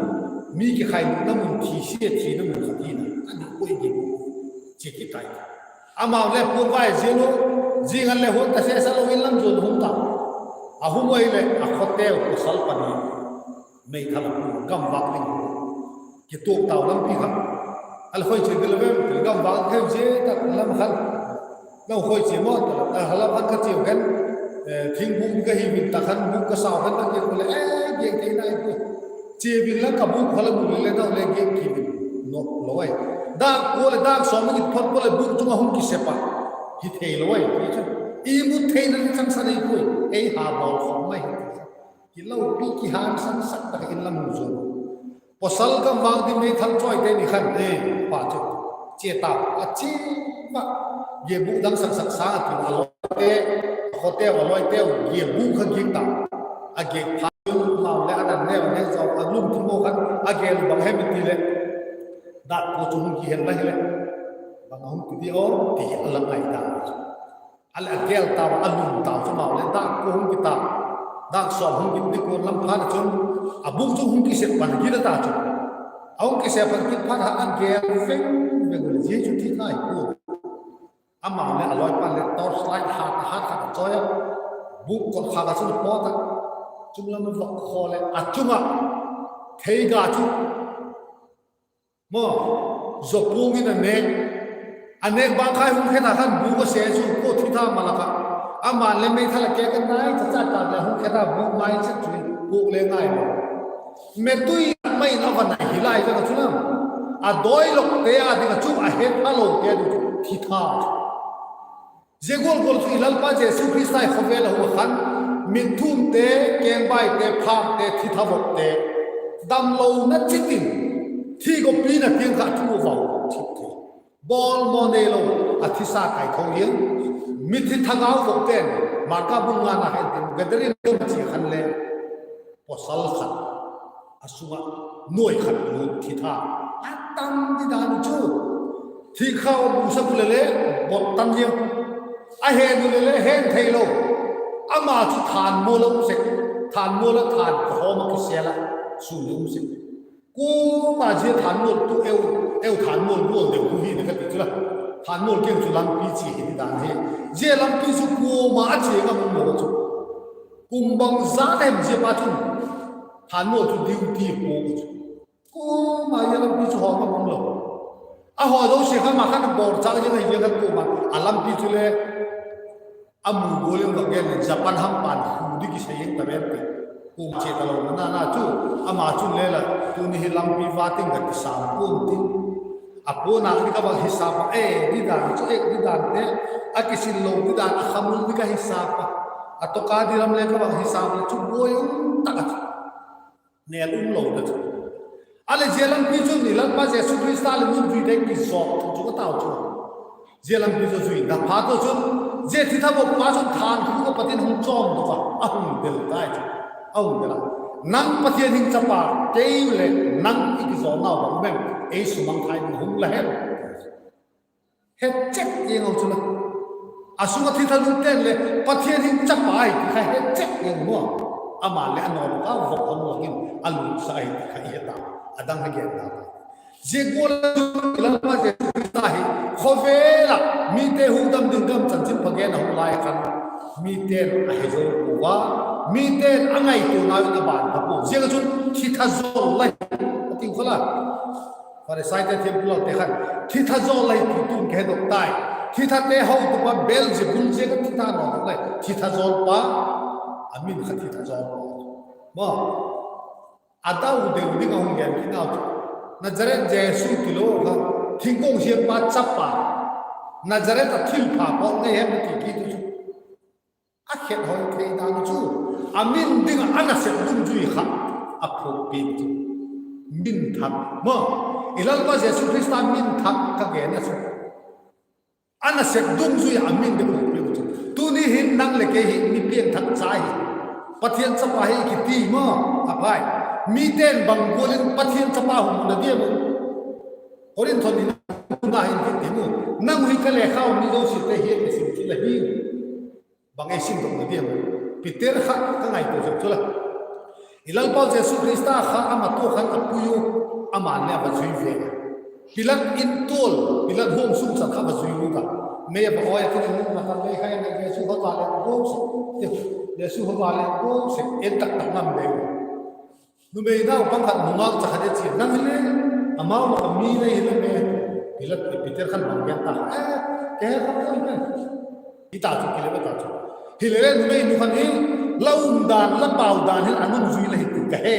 mi kikhailutna mun, thisia thina mun khat hi na a dik puai i giabûk, chi kit tai. Amau le puan vai ziang u, zing an le huan ta sesa lo in lam zuan hung ta. A hung ua leh a khawteu pawsal pani, meithal a pu, gamvâk ding kituak tau lampi kha. A le khoi chia dil a vem, gamvâk thei zia tak lam khan, nau khoi chia maw, a lam khan ka chiau khan, thingbûk ka hi vin tak khan bûk ka sau khan ka giak u leh, e, giak thei nai puai. Chia vin la ka bûk kha la mu le le nau le giak ki vin, nop lo ai. Dâk kua leh dâk sawm a kit phot pua leh bûk chung a hung kisep a, hi theilo ai ti chu. I mu theina ni changsan ei puai, ei ha bawl khawm mai hi. Kilopi kihangsansak tak in la mu zuan. Pawsal gamvâk ding meithal chawite ni khan e, pa chu chia ta, a chia a, giabûk dang sak sak sâng a tin a lawite, a khawteu a lawiteu giabûk kha giak ta. A giak phat chun amau le a dan neu neu zau a lungthim u khan a gel u bang hem i ti leh, dâk kua chu hung kihel la hileh, bang a hung ti di aw ti a la ngai dan chu. A leh a gel tau a, a lum tau chu amau le dâk kua hung kit ta, dâk sawm hung kit di kuan lam phat a chun, a bûk chu hung kisep pan kit a ta chu. A hung kisep pan kit phat a, a gel veng veng u leh zia chu thitha hi pua. Amau le a lawipa'n le torch light hat a, hat khat a chawi a, bûk kot khâk a chun a pawt a, chung lam a vak khaw leh a chung ah theiga chu maw, zaw puang in a nêk. A nêk bang khai hung khe ta khan bûk a se chu kua thitha ma lak ah. Ama'n le meithal a kêk a nai cha cha ta leh hung khe ta bûk ngai chet chu puak le ngai lo. Metui mai in a va nai hi lai vek a chu lam, a dawilokte â ding ah chu a het a lote ding chu thitha. Zia gual gual chu i Lalpa Jesu Khrista i khawvel a hung a khan, mitthumte, kengbaite, phâkte, thithavopte, damlona chitin, thigopina tiang kha thu a vau thip thei. Bawl maw neilo, a thisa kai tho hial. Mithi thagau vopte'n, Marka bung ngana hen tin, Gadarene gam chia khan le, pawsal khat a sung ah nuai khat lut thitha a tam di dan chu. Thikha a busak u leh le, bot tan hial. A hen u leh le, hen theilo. Ama chu thân mual a um sek, thân mual ah thân kawm ah kisêl ah sûn um sek. Kuama zia thân mual tu eu, eu thân mual gual deu tu hi na ka ti chu la. Thân mual kiang chu lampi chia hi ti dan hi. Zia lampi chu kuama a chia ngam um lo chu. Kum bangzat hem zia pa chun thân mual chu duty pua chu. Kuama zia lampi chu haw ngam um lo. A haw zosia kha ama khan a bawrchâk zing ahi ziak a kuama a lampi chu le a mu gual in va gen leh Japan hampa'n khu di kisei in ta ven ti. Kuang chia talo na na chu, ama chun le la, tuni hi lampi va ting ka kisam pua'n tin, a puan a ni ka va hisap a, e, ni dan chu, e, ni dante, a kisil lo ni dan, a khamul ni ka hisap a, a tawk a ni lam le ka va hisap le chu buai um tak a chu, nêl um lo ta chu. A leh zia lampi chun i Lalpa Jesu Khrista leh nungzuite kizawk chu ka tau chu. Zia lampi chu zui na phat u chun, zia thitha vop pa chun than khu a pat in hung chawmdok a, a hung del tai chu. A hung del a, Nang Pathian hing chapa, kei leh nang i kizawknau bang um em? Ei sumangthai ding hung la hem. Hetchet eng u chu la. A sung ah thitha lutte'n le Pathian hing chapa ahi ti kha hetchet eng u a, ama leh a nawbawk a vop hung lang in a lutsak ahi ti kha i he ta. A dang a gen ta. Zia gual ah i Lalpa Jesu Khrista hi khawvel ah mite hukdam ding gam chanchinpha gen a hung lai khan, mite'n a he zo pua a, mite'n a ngaituanau in a ban pha pua. Ziak ah chun thitha zawl la hi a tiu kha la. Pharisaite thiampu lalte khan, thitha zawl la hi ti tu'n ka hedok tai. Thithate hotupa Beelzebul ziak ah thitha nawdok la hi, thitha zawlpa, a min kha thitha zawlpa. Maw, a dau deu ding a hung gen kit nau chu, Nazareth Jesu tilo kha, thingkuang siampa chapa, Nazareth ah thilpha bawl ngei hem ti kit u chu. A khet hoi thei dan u chu, a min ding ah a nasep dungzui kha a phuakpiak chu, min thak maw. I Lalpa Jesu Khrista min thak ka gen a chu, a nasep dungzui ah a min ding phuakpiak u chu. Tuni hin nang leh kei hi mi piangthak cha hi, Pathian chapa hi kiti maw, a pai. Mite'n bang gual in Pathian chapa hung na diam u? Korinth ni na hin kiti mu, Nang hi ka lekha um ni zosiate hi a kisim chu la hi. Bang ei simdok na diam u? Peter kha ka ngaitua zek chu la. I Lalpau Jesu Khrista kha ama tua khan a pui u, ama'n le a va zui ve. Pilat in tual, Pilat huam sung chan kha va zui u ta. Mei a va awi a, tin in na tan lei khai na, Jesu hava le go se, Jesu hava le go se, en tak tak ngam leu. Numei naupang khat nungak cha khat e chia, Nang hile amau lak a mi lei hile me? Pilat, Peter khan bang gen ta, E, ke he kha ka hi. Hita chu kile ta chu. Hilele numei nu khan hi, La umdan, la paudan hin a nungzui la hi ti ka he.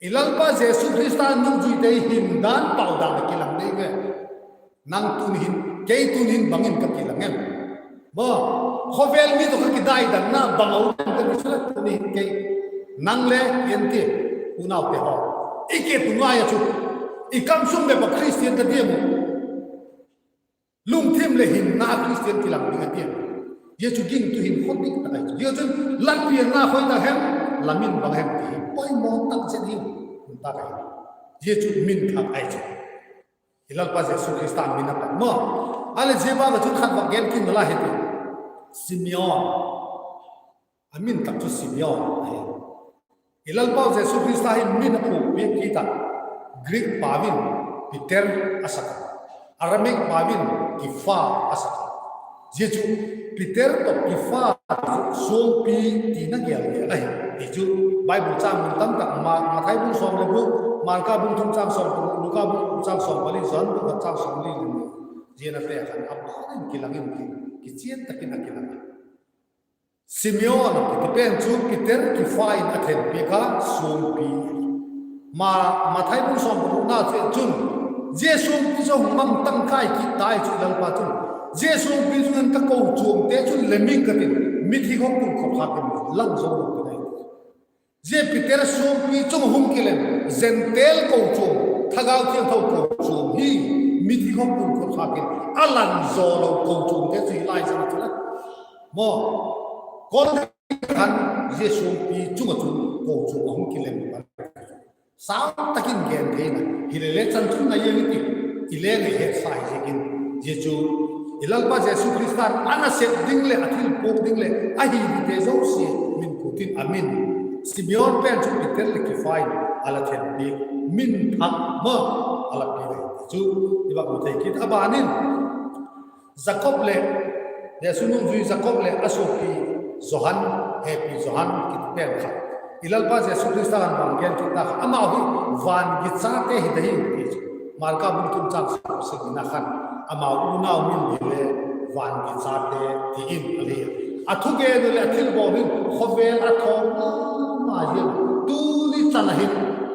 I Lalpa Jesu Khrista nungzuite hindan paudan a kilang dei ve. Nang tuni hin, kei tuni hin bangin ka kilang em? Maw, khawvel mi tawh ka kidaidanna bang a um em ka ti chu la tuni hin kei. Nang le en ti, unaute haw, i kep u ngai a chu, i kam sung bep ah Khristian ka diam u? Lungthim leh hinna Khristian kilang ding a ti em? Zia chu gingtu hin khawtik tak ahi chu. Zia chun la pianna khoi tak hem, la min bang hem ti hi poimaw tak zet hi, um tak ahi. Zia chu min thak ahi chu. I Lalpa Jesu Khrista min a pat maw. A leh zia bak ah chun khat vak gen kit nalai hitiu. Simeon. A min tak chu Simeon ahi. I Lalpau Jesu Khrista hi min a phuakpiak kit a, Greek pau in Peter a sak a, Aramaic pau in Kepha a sak a. Zia chu Peter tawh Kepha chu suangpi tina gêl gêl ahi ti chu Bible châng mun tam tak, Ma-, Mathai bung sawm leh guk, Marka bung thum châng sawm paruk, Luka bung châng sawm pali, Johan bung khat châng sawmli leh ni, ziate khan a bang in kilang in, kichian tak in a kilang a. Simeon a kiti pen chu Peter Kepha in a thlenpiak a, suangpi. Ma-, Mathai bung sawm parukna chun, zia suangpi chu hung mang tangkai kit tai chu Lalpa chun, zia suangpi chung in ka kochuamte chun lem ing ka tin, mithi khawk kulkhawp khâk in lang zo lo ding ahi. Zia Peter suangpi chung hung kilem Gentile kochuam, Thagau Thiangtho kochuam hi mithi khawk kulkhawp khâk in a lang zo lo kochuamte chu hi lai zang chu la. Maw, Korinth khan zia suangpi chung ah chun kochuam a hung kilem pan. Sau tak in gen thei na, hilele chan chun na iang i ti, i leng i hetsa hi ziakin, zia chu i Lalpa Jesu Khrista'n a nasep ding leh a thilpuak ding leh a hi dingte zosia min kut in a min, Simeon pen chu Peter leh Kepha in a la thlenpiak, min thak ma a la piak ahi ti chu i va mu thei kit. A ban in Jakob leh, Jesu nungzui Jakob leh a suapi Johan, hepi Johan kiti pen kha, i Lalpa Jesu Khrista in bang gen kit ta kha, amau hi van gichate hi dei hi ti chu Marka bung thum châng sawmsagina khan, amau unau min hile van gichate ti in a la hi a. A thugen uh leh a thilbawl hin khawvel a thaw ma ma ziang. Tuni chan a hin,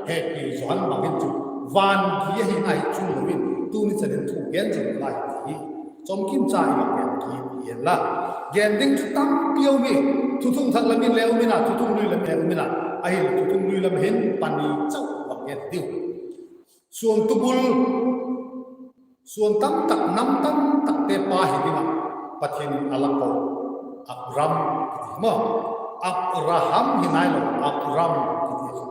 hepi Johan bang hin chu, van gi ahi nai chu lo in, tuni chan in thu gen zing lai hi. Chawmkim cha i va gen kit inla, gen ding chu tampi um hi. Thuthung thak lam in le um in a, thuthung lui lam in le um in a, ahileh thuthung lui lam hin pani chau va gen diu. Suan tubul, suan tamtak, nam tamtakte pa hi ding ah Pathian in a la ko. Abram kiti maw, Abraham hi nai lo, Abram kiti kha.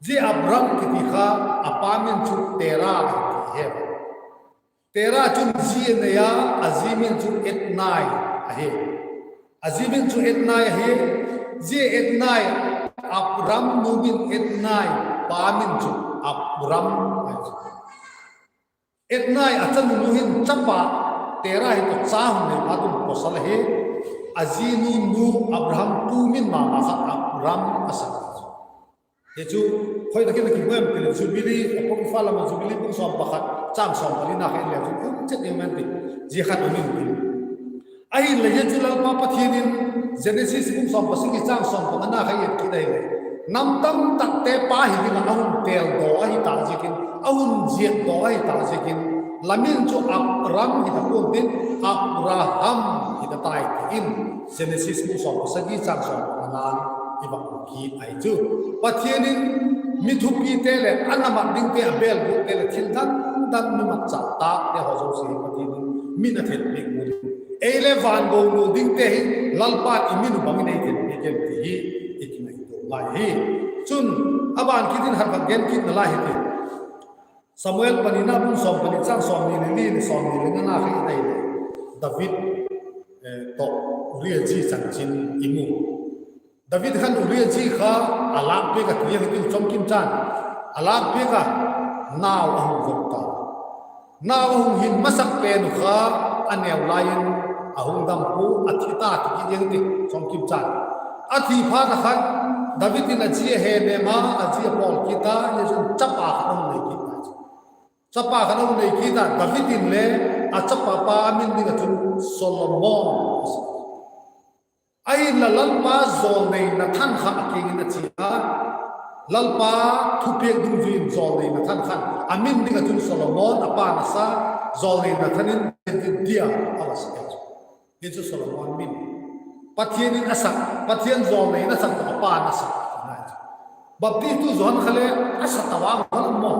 Zia Abram kiti kha, a pa min chu Tera ahi ti he. Tera chun zi a nei a, a zi min chu Etnai ahi. A zi min chu Etnai ahi. Zia Etnai, Abram nu min Etnai, pa min chu Abram ahi. Etnai a chanu nu hin chapa, Tera hi tawh cha hun nei phat un pawsal ahi. A zinu nu Abraham pu min ma ma kha Abram a sak chu. Hi chu, khoi tak in a kimu em ti leh Jubilee, Apocrypha lam ah Jubilee bung sawm pakhat, châng sawm palina kha en le chun um chet ding em ti, zia khat um intin. Ahinla zia chu Lalpa Pathian in Genesis bung sawm pasagi châng sawm pangana kha i et kit ahileh, nam tamtakte pa hi ding ah a hun têldaw ahi ta ziakin, a hun ziakdaw ahi ta ziakin, la min chu Abram hi ta pua'n tin, Abraham hi ta tai ti in, Genesis bung sawm pasagi châng sawm pangana i va mu kit ahi chu. Pathian in mi thupite leh a na mat dingte, a bêl guatte leh thil dang dang mi mat châk tâkte haw zosia hi Pathian in min a thilpiak u ding. Ei le van go nu dingte hi Lalpa'n i min uh bang in ei thilpiak em ti hi i kingaitua ngai hi. Chun, a ban kit in hat vak gen kit nalai hi ti. Samuel panina bung sawm pani châng sawmni leh li leh sawmni leh ngana kha i et leh, David tawh Uria zi chanchin i mu. David khan Uria zi kha a lâkpiak a, ti a hi tiu, chawmkim chan a lâkpiak a, nau a hung vop ta. Nau a hung hin masak pen uh kha a neu lai in a hung dam pua, a thi ta ti kit ding ti, chawmkim chan. A thi phat a khan David in a zi a he nêm a, a zi a pawl kit a, zia chun chapa khat a hung nei kit ta chu. Chapa khat a hung nei kit a, David in le a chapa pa a min ding ah chun Solomon a sak. Ahinla Lalpa jawlnei Nathan kha a kiang in a chia a, Lalpa thupiak dungzui in jawlnei Nathan khan a min ding ah chun Solomon a pa'n a sa, jawlnei Nathan in Jedidia a va sak chu. Hi chu Solomon min, Pathian in a sak, Pathian jawlnei in a sak, a pa'n a sak, ti ngai chu. Baptistu Johan kha le a sa ta vang kha lam maw.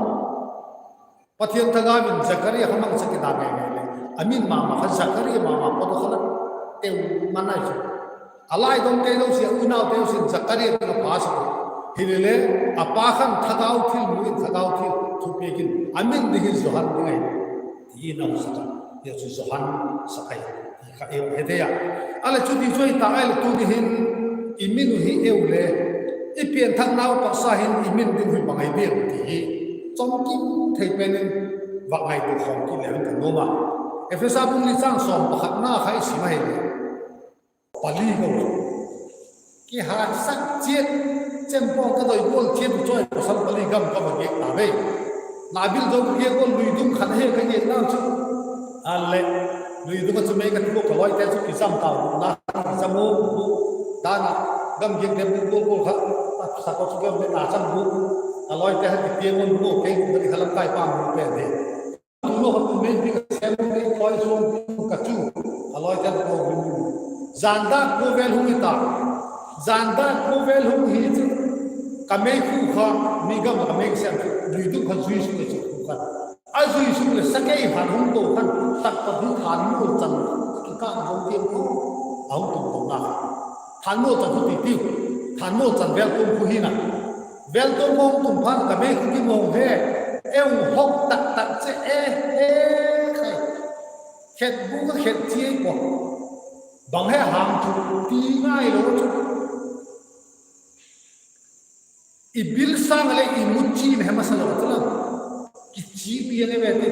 Pathian thagau in Zakaria kha mangcha kida ngei ngei leh, a min ma ma kha Zakaria ma ma pawt kha la teu man nai chu. A laidawngte zosia, unaute zosia'n Zakaria ding a pha sak u. Hilele, a pa khan thagau thil mu in, thagau thil thupiak in, a min ding hi Johan ding ahi, ti in a hung sak a. Zia chu Johan sak ahi ti kha i he thei a. A leh chuti chu ahi ta ahileh tuni hin i min uh hi eu le, i pianthaknau taksa hin i min ding uh hi bang ahi diam ti hi chawmkim thei pen in vak ngaitua khawm kit le hung ka nuam a. Ephesa bung li châng sawm pakhatna kha i sim ahileh, pali ka, kihaisak chiat, chempawng ka doi gual chiat u chawi pawsal pali gam ka va giak ta ve. Nabil zo ka giak gual lui dum khat ahi ka giaknau chu. A leh, lui dum ah chu mei ka ti ua, ka lawite chu kicham tau, na kicham u, dan ah, gam giakte bu gual gual kha, a sak u chu gam le na cham u, ka lawite kha kitiang un bu, kei bu ka ti kha lamkai pa mu pen hi. Tu lo kha tu mei pi ka sem, mei khoi suang ka chu, ka lawite ko bu. Zan dak kua vel hung hi ta, zan dak kua vel hung hi chu, ka meikhu kha, mi gam ah ka mei ka sem chu lui dum kha zui suk le chu khan, a zui suk leh sakei khan hung to khan, tak tak hi thanmual chan kikâl zo tiam kha, a hung tum to na. Thanmual chan khu ti tiu, thanmual chan veltuam khu hina. Veltuam hung tum phat ka meikhu kimawng he, eu hok tak tak che e, e, khet bu ka khet chiai pua. Bang he ham chu ti ngailo chu. I bil sâng leh i mu chi ne he masa lo chu la. Kichi piang e ve ti.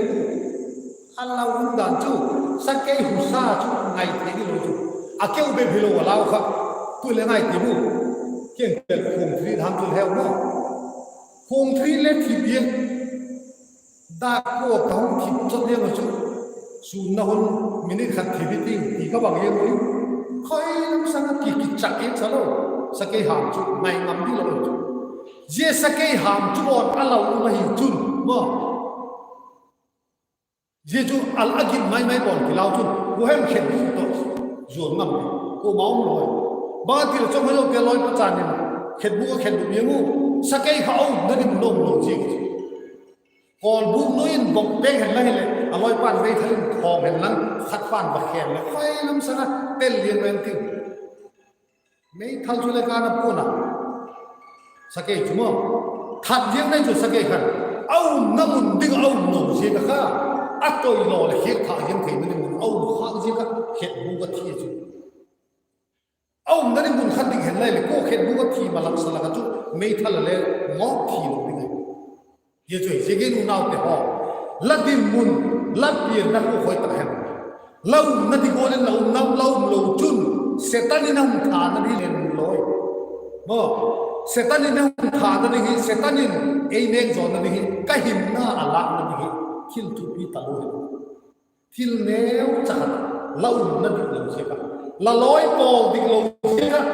A lau um dan chu, sakei husa chu ngai thei dilo chu. A keu bep hilo a lau kha. Tu le ngai ti bu. Kiang kel khuang thri ham chu heu lo. Khuang thri le thi piang. Dak kua ka hung thip chot diam a chu, sûnna hun minute khat thip hi ting ti ka bang hian ui. Khoi lam sâng a ki, kichak i cha lo. Sakei ham chu ngai ngam ding lo chu. Zia sakei ham chu bawn a lau um ahi chun maw, zia chu a, a gim mai mai bawn kilau chun kuahem khetbûk tawh zuan ngam ding kuama um lo. Bang a ti leh chawmhoi lote lawi pachan in khetbûk a khetbûk biang u, sakei kha a umna ding lo lo ziak chu. Kawlbûk nuai in bawk pêk hen la hileh a lawipa'n meithal in thawng hen lang khat pa'n va khen leh khoi lam sâng a tel lian ven ti. Meithal chu le ka na puan a, sakei chu maw, that liang nai chu sakei khan a umna mun ding a um lo ziak a kha, a toi law leh khiak thak hiam theina ding mun a um khâk ziak a khetbûk a thi chu. A umna ding mun khat ding hen lai leh kua khetbûk a thi ma lak sa lak a chu meithal a le ngawk thi lo ding ahi. Zia chu hi ziakin unaute haw, la dinmun, la pianna khu khoi tak hem? La umna ding gual in la umna, la um lo chun Setan in a hung thâna ding hi len lo i maw. Setan in a hung thâna ding hi, Setan in ei nêk zawna ding hi, ka hinna a lâkna ding hi thil thupi talo hi. Thil neucha khat, la umna diklo ziak ah, la lawi pawl diklo ziak ah,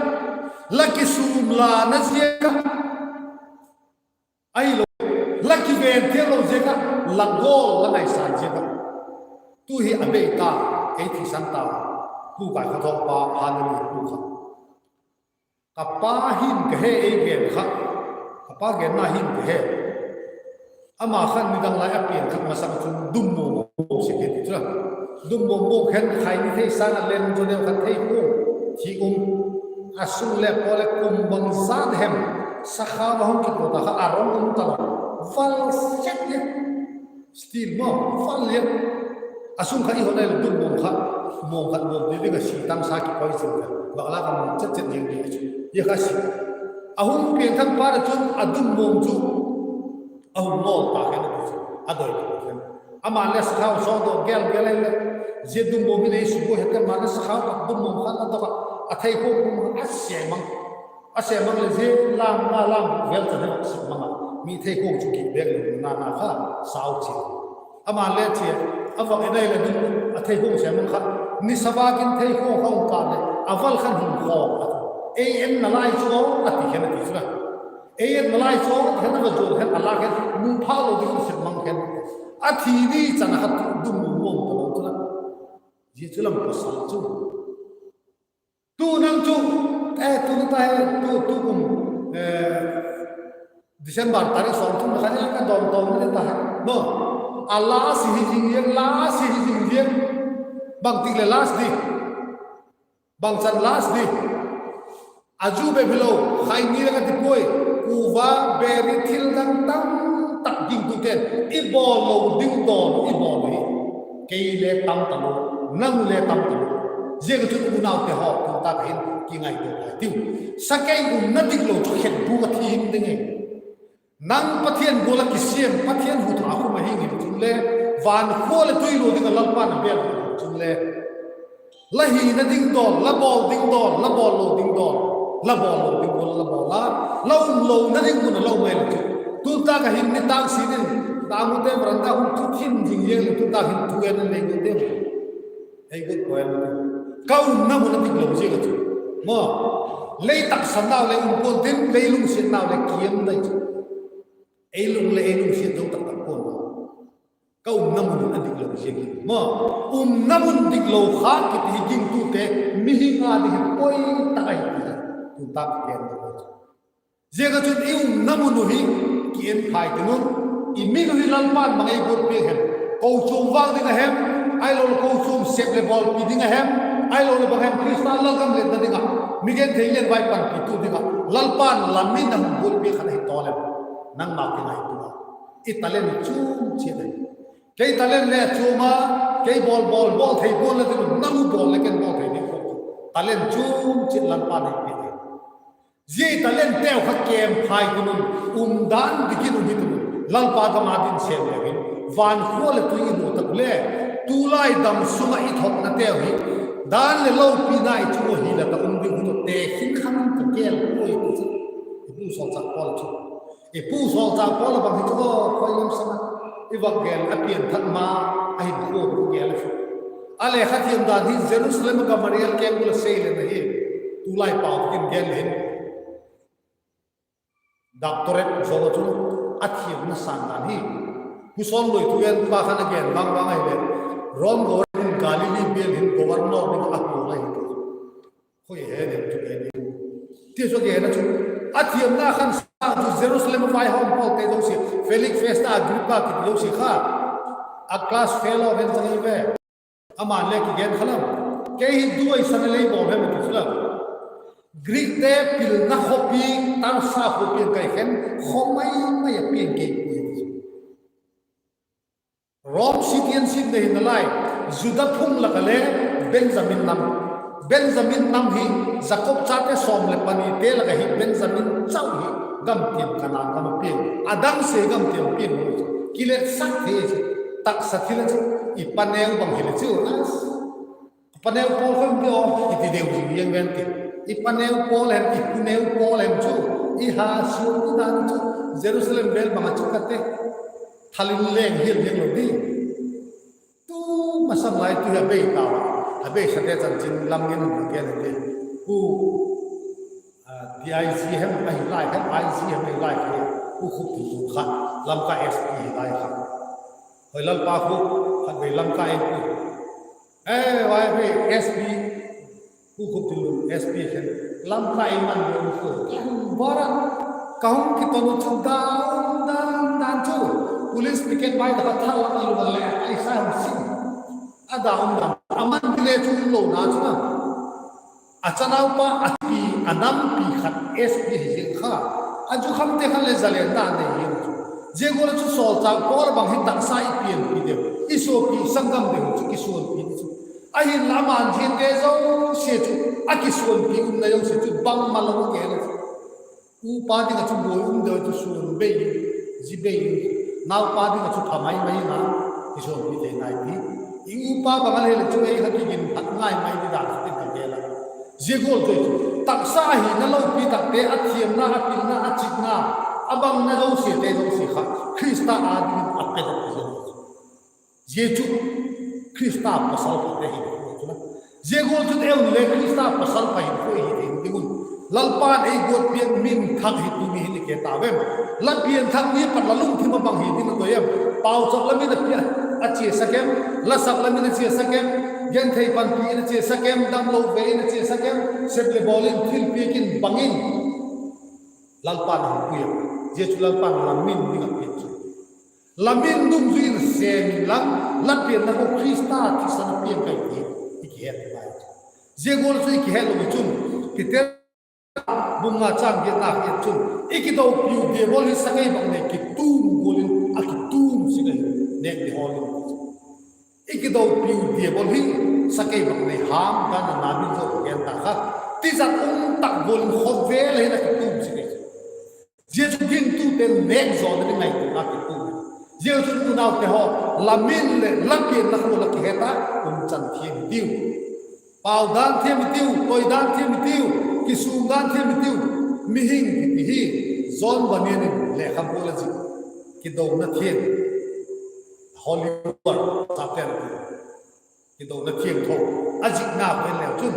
la kisûm lana ziak ah, ahilo, la kiven thiamlo ziak ah, la gawl la ngaisâng ziak ah, tu hi a bei ta, ei thisan ta, tu kai kha thawkpa Hanani pu kha, ka pa hin ka he, ei gen kha, ka pa genna hin ka he. Ama khan nidang lai a pian thak masang chun dummuam a muam sek hi ti chu la. Dummuam muam khen khai ni thei sâng a len zaw deu khat thei khu thi um. A sung le paw leh kum bangzat hem, sakhau a hung kipua ta kha a rong um talo, val set le, steel maw, val le. A sung kha i hot ai leh dummuam kha, muam khat muam ti ding a si tang sa kikoi sin kha, bak lak a muam chet chet ziang ding a chu hi kha si. A hung pian thak phat ah chun a dummuam chu a hung ngawl ta khen a ti chu, a doi ta khen. Ama'n le sakhau sawtdaw gel gel ai leh, zia dummuam hi lei subuai het ka, ama'n le sakhau khat dummuam khat a dok ah, a theikhawk pum a sêm mang, a sêm mang leh zia lam, a lam vel chan he vak sêm mang a, mi theikhawk chu kibêk lo na na kha sau chia. Ama'n le chia, a vak en ai leh ding a theikhawk sêm mang kha, ni sa vâk in theikhawk kha hung kâp leh a val khan hung khaw a, ei enna lai chu a ti khen a ti chu la. Ei enna lai chu a ti khen a, va zuan khen a lâk khen, nu phâk lo ding sêm mang khen. A thi ni chan a kha tu dum muam talo chu la. Zia chu lam pasal chu. Tu nang chu, e, tu ta he, tu, tu kum, e, December tarik sawmthum na kha he ka dawn tawm ni ta he maw. A last hi zing ziang, last hi zing ziang. Bangtik leh last di? Bangchan last di? A zu bep hilo, khaini le ka ti puai, kuva, beri, thil dang tam tak gingtute'n i bawl lo ding dawn i bawl hi. Kei le tam talo, nang le tam talo. Ziak a chun unaute haw, tu tak hin kingaitua lai tiu. Sakei umna diklo chu khetbûk a thi him ding e. Nang Pathian gual ah kisiam, Pathian hut a khum a hing hi chun le, vankhua leh tuilua ding ah Lalpa'n a bêl chun le, la hina ding dawn, la bawl ding dawn, la bawl lo ding dawn, la bawl lo ding gual la bawl a, la um lona ding mun a la um ai le chu. Tu tak ah hin nitâk sin in, ta mute veranda hun thu thim zing ziang le tu tak hin thu en nei gu te. Ei gu ko en. Ka umna mun a diklo ziak a chu, maw, lei taksannau leh um pua'n tin, lei lungsiatnau leh kiam dai chu. Ei lung leh ei lungsiat zo tak tak pua'n, ka umna mun a diklo ziak hi maw. Umna mun diklo kha kiti hi gingtute, mihing â ding hi poi tak ahi ti, tu tak gen ding chu. Ziak a chun i umna mun uh hi ki en phai tin un, i min uh hi Lalpa'n bang ei guat piak hem? Kochuam vâk ding a hem, ahilo leh kochuam sep leh bawlpi ding a hem, ahilo leh bang hem Khrista lalgam letna ding ah, mi genthei lian vai panpitu ding ah Lalpa'n la min a hun guat piak khat ahi taw leh, nangma kingaitua a, i talent chuam chiat ahi. Kei talent le chuam a, kei bawl bawl bawl thei pua'n la tin, nang u bawl leh ken bawl thei ding, talent chuam chiat Lalpa'n ei piak ahi. Zia i talentteu kha kem phai tin un, umdan dik in um hi tin un, Lalpa gam a ding sêm leu hin, vankhua leh tui i lua tak le, tulai dam sung ah i thotnateu hi, dan leh lopina i chung ah hile tak um ding hi tawh tekhin khan ka gel puai ti chu, i pu sawlchâk Paul chu, i pu sawlchâk Paul a bang hi chu, khoi lam sâng a, i vak gel a pianthak ma, a hinkhua gel a chu. A lekha thiam dan hi Jerusalem ah Gamaliel keng ula sei leng ahi. Tulai pau tak in gen le hin, doctorate zaw a chun a thiamna sâng dan hi. Pu Saul Luithugenpa khan a gen vang vang ahileh, Rom governor in Galilee bial hin governor ding a kuang ahi ti chu. Khoi he deu chu e di. Ti chu a gen a chu, a thiamna khan sâng chu Jerusalem a vaihawm pawlte zosia, Felix, Festa, Agrippa kiti zosia kha, a class fellow hen chang hi ve. Ama'n le kigen kha lam, kei hi duaisan a lei bawl hem a ti chu la, Greekte pilna khawpi, Tarsa khawpi a kai khen, khaw mai mai a piang kei puai ti chu. Rom citizenship nei hi nalai, Juda phung lak ah le Benjamin nam, Benjamin nam hi Jakob chate sawm leh panite lak ah hi Benjamin chau hi gamtiam Kanaan gam a piang, a dang se gamtiam piang lo chu kiletsak thei chu, taksa thil a chu, i paneu bang hile chu, paneu pawl khawm ti aw i ti deu zing liang ven ti, i paneu pawl hem, i puneu pawl hem chu, i ha suan ti dan chu, Jerusalem vêl bang ah chu ka te, thal in leng hial ding lo di. Tu masang lai tu hi a bei ta, a beisate chanchin lam ngen a gen hi. Pu, DIG hem ahi lai, hem IG hem ahi lai kha, Pu Khupthinlun kha, Lamka SP hi lai kha. Hoi Lalpa khu, khatvei Lamka ei pu, e, vai ve SP, Pu Khupthinlun SP khen, Lamka ei man ve u khu, ka hung bar a, ka hung kiton u chu dan, dan, dan chu, police picket bai tak a thal a lu le, ei sa hung sim. A da um dan, a man ti le chu um lo na chu na. A chanaupa a pi, a nampi khat SP hi ziang kha, a zukhamte khan le zalen dan nei hi chu. Zia gual a chu sawlchâk Paul bang hi taksa i pianpi deu, i suapi sanggam deu chu kisuanpi chu. Ahinla ama'n ziate zosia chu, a kisuanpi umna zosia chu bangmalo a gen a chu. Upa ding ah chu buai um deu chu suan bei, zi bei, naupa ding ah chu pha mai mai na, kisuanpi thei nai ti. I upa bang a le le chu ei kha kigin phat ngai mai ti dan kha ti ka gel a. Zia gual chu chu taksa ahina lopi takte, a thiamna, a pilna, a chitna, a bangna zosiate zosia kha Khrista â dingin a pedok hi. Zia chu Khrista pasal phate hinkhua chu la. Zia gual chun ei un le Khrista pasal pha hinkhua hi ding ding un, Lalpa'n ei guat piak min thak hi tuni hin i ke ta vem? La pianthak ni pat la lungthim a bang hi ding a toi em? Pauchap la min a pia, a chiasak em? Lasak la min a chiasak em? Genthei panpi in a chiasak em? Damlo ve in a chiasak em? Sep leh bawl in, thilpiak in, bang in, Lalpa'n a hung pui a. Zia chu Lalpa'n la min ding a piak chu. La min dungzui in sêm inla, la pianna khu Khrista thisan a piang kai ti i kihet ngai chu. Zia gual chu i kihet lo chun, Peter bung nga châng giatna ah chun, i kidopiu diabol hi sakei bang nei kitûm gual in a kitûm sek ahi, nêk di hawl in. I kidopiu diabol hi sakei bang nei ham dan a na min zo gen ta kha, tizat um tak gual in khawvel hin a kitûm sek ahi. Zia chu gingtute'n nêk zawna ding ngaituana kitûm. Zia chu unaute haw, la min leh la pianna khu la kihet a, umchan thiam hitiu. Pau dan thiam hitiu, toi dan thiam hitiu, kisûm dan thiam hitiu. Mihing kiti hi John Bunyan in lekhabu a la zik, kidona thiam, Holy War, chapter, kidona thiam tho. A zikna pen leu chun,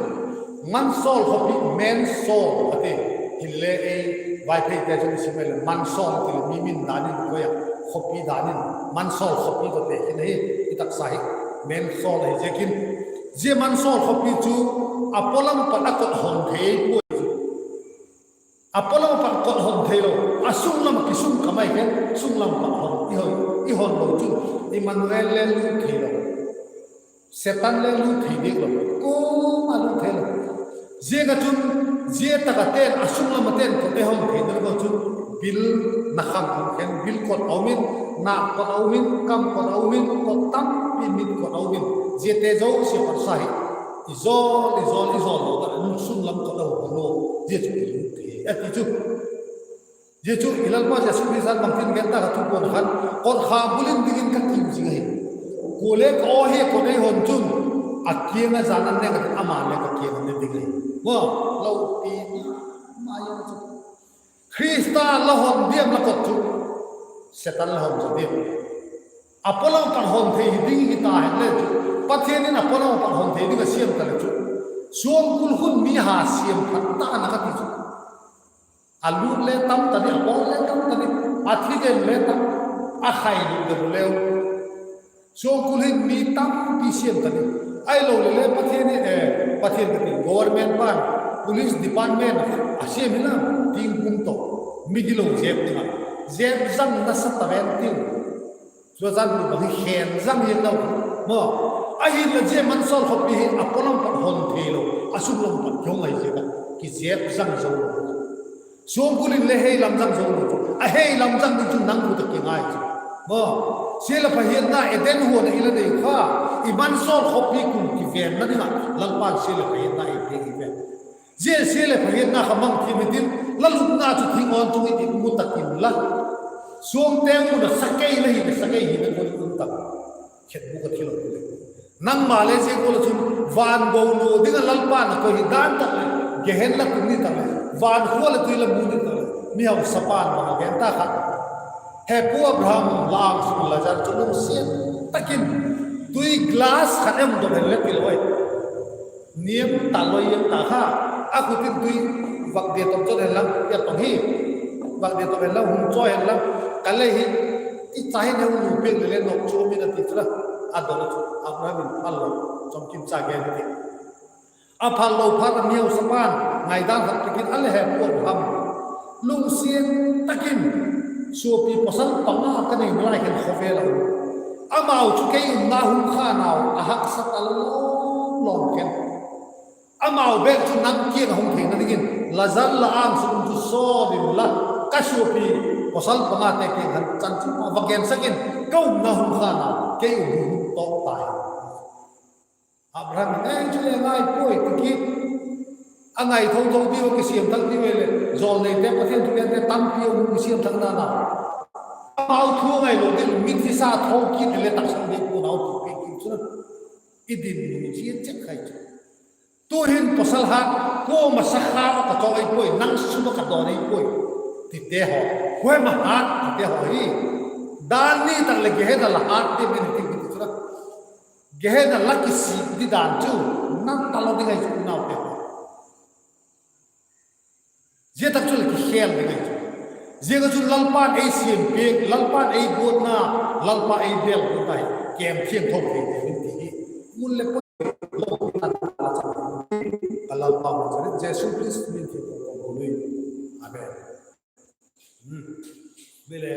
Mansawl khawpi, Mansawl a ti. Hinle ei Vaipheite chun i sim leh Mansawl ti leh mi min dan in koi a, khawpi dan in Mansawl khawpi ka te khin ahi. I taksa hi Mansawl ahi ziakin, zia Mansawl khawpi chu a pawlam pat a kot hon thei puai chu. A pawlam pat kot hon theilo, a sunglam ah kisung ka mai khen, sunglam pat hon i hon, i hon lo chun Immanuel le lut theilo, Setan le lut thei diak lo, kuama lut theilo. Ziak a chun, zia tak a te'n, a sunglam a te'n kot ei hon thei ding lo chun, bil na khang um khen, bil kot a um in, nâk kot a um in, kam kot a um in, kot tampi mit kot a um in, ziate zosia patsa hi i zawl, i zawl, i zawl lo tak in sunglam kot a um lo, zia chu i lut thei a ti chu. Zia chu i Lalpa Jesu Khrista bangtin gen ta ka thupuan khan, kotkha bul in dingin ka kiu zing ahi. Kuale ka aw hi kot ei hon chun, a kiang a jan an nêk a, ama le ka kiang a ne ding ahi. Maw, lopi ma ma chu. Khrista la hon diam la kot chu, Setan la hon zaw diam? a polam pat hon thei hi ding hi ta hen le chu, Pathian in a polam pat hon thei ding a siam ta le chu, suangkul hun mi ha siam phat ta na ka ti chu, a lût le tam ta di, a pawl le tam ta di, a thi den le tam, a khai lût den leu. Suangkul hin mi tampi siam ta di. Ahilole le Pathian in, Pathian ka ti, government pan, police department a siam hi la, tingpum tawh, migilo zêp ding a, zêp zang nasa ta ven tin. Chua chan bu bang hi khen zang hi lo, maw. Ahinla zia Mansawl khawpi hi a polam pat hon theilo, a suklam pat kihong ahi ziak a, kizêp zang zo lo. Suangkul in le hei lam zang zo lo chu, a hei lam zang ding chu nang khut ah kingai chu, maw. Sia leh pha hiatna Eden huan ah i la nei kha, i Mansawl khawpi kum kivenna ding ah Lalpa'n sia leh pha hiatna ei piak hi ve. Zia sia leh pha hiatna kha mang thiam hitin, la lupna chu thing awn chung in i mu tak inla, suangte mun ah sakei la hi leh sakei hina gual in um tak, khetbuk a thi lo le. Nangma le zia gual ah chun van go lua ding ah Lalpa'n a koi hi dan tak leh, Gehenna tung ni tak leh, van khua leh tui la mu ni tak leh, mihausapa'n bang a gen ta kha, He pu Abraham, la âng sung Lazar chu lungsiat tak in tui glass khat em dot hen le ti lo ai. Niam ta loi em ta kha, a khut in tui vak dia tawm chot hen lang, a tawm hi, vak dia tawm hen lang, hung chawi hen lang, ka lei hi, i cha hin hung nu piak le le nop chu um in a ti chu la, a dot a chu Abraham in phal lo, chawmkim cha gen hi ti. A phal lo phat a mihausapa'n ngaidan khat tak in a le, He pu Abraham, lungsiat tak in suapi pawsal panga ka nei nalai khen khawvel a um, amau chu kei umna hung kha nau a haksa ta lawm lawm khen. Amau bêk chu nang kiang a hung theina dingin Lazar la âng sung chu sawl inla, ka suapi pawsal pangate kiang khan chanchinpha va gensak in, ka umna hung kha nau kei um hun tawk ta hi. Abraham in, Ei, chule ngai puai, ti kit. A ngai tho tho diu, kisiam thak diu e leh, jawlneite Pathian thupente tampi a um, kisiam thak na na. Amau thu a ngai lo ding, mithi sa tho kit le taksang ding pua'n a ti piak kit chu la, i dinmun chia chek khai chu. Tu'hin pawsal hat, kuama sakha ka chawk ei puai, nang sum ah ka dawn ei puai, tite haw, kuama hat tite haw hi, dan ni tak leh Gehenna la hat ding en ti kit chu la, Gehenna la kisik di dan chu, na talo ding ahi chu unaute haw. Zia tak chu leh kikhel ding ahi chu. Ziak a chun Lalpa'n ei siam piak, Lalpa'n ei guatna, Lalpa ei bêl guat ahi, kêm thiangtho thei ding ti hi, mun le poi lo, ka Lalpa Nazareth Jesu Khrista min in ka hun ui. Amen. Bile.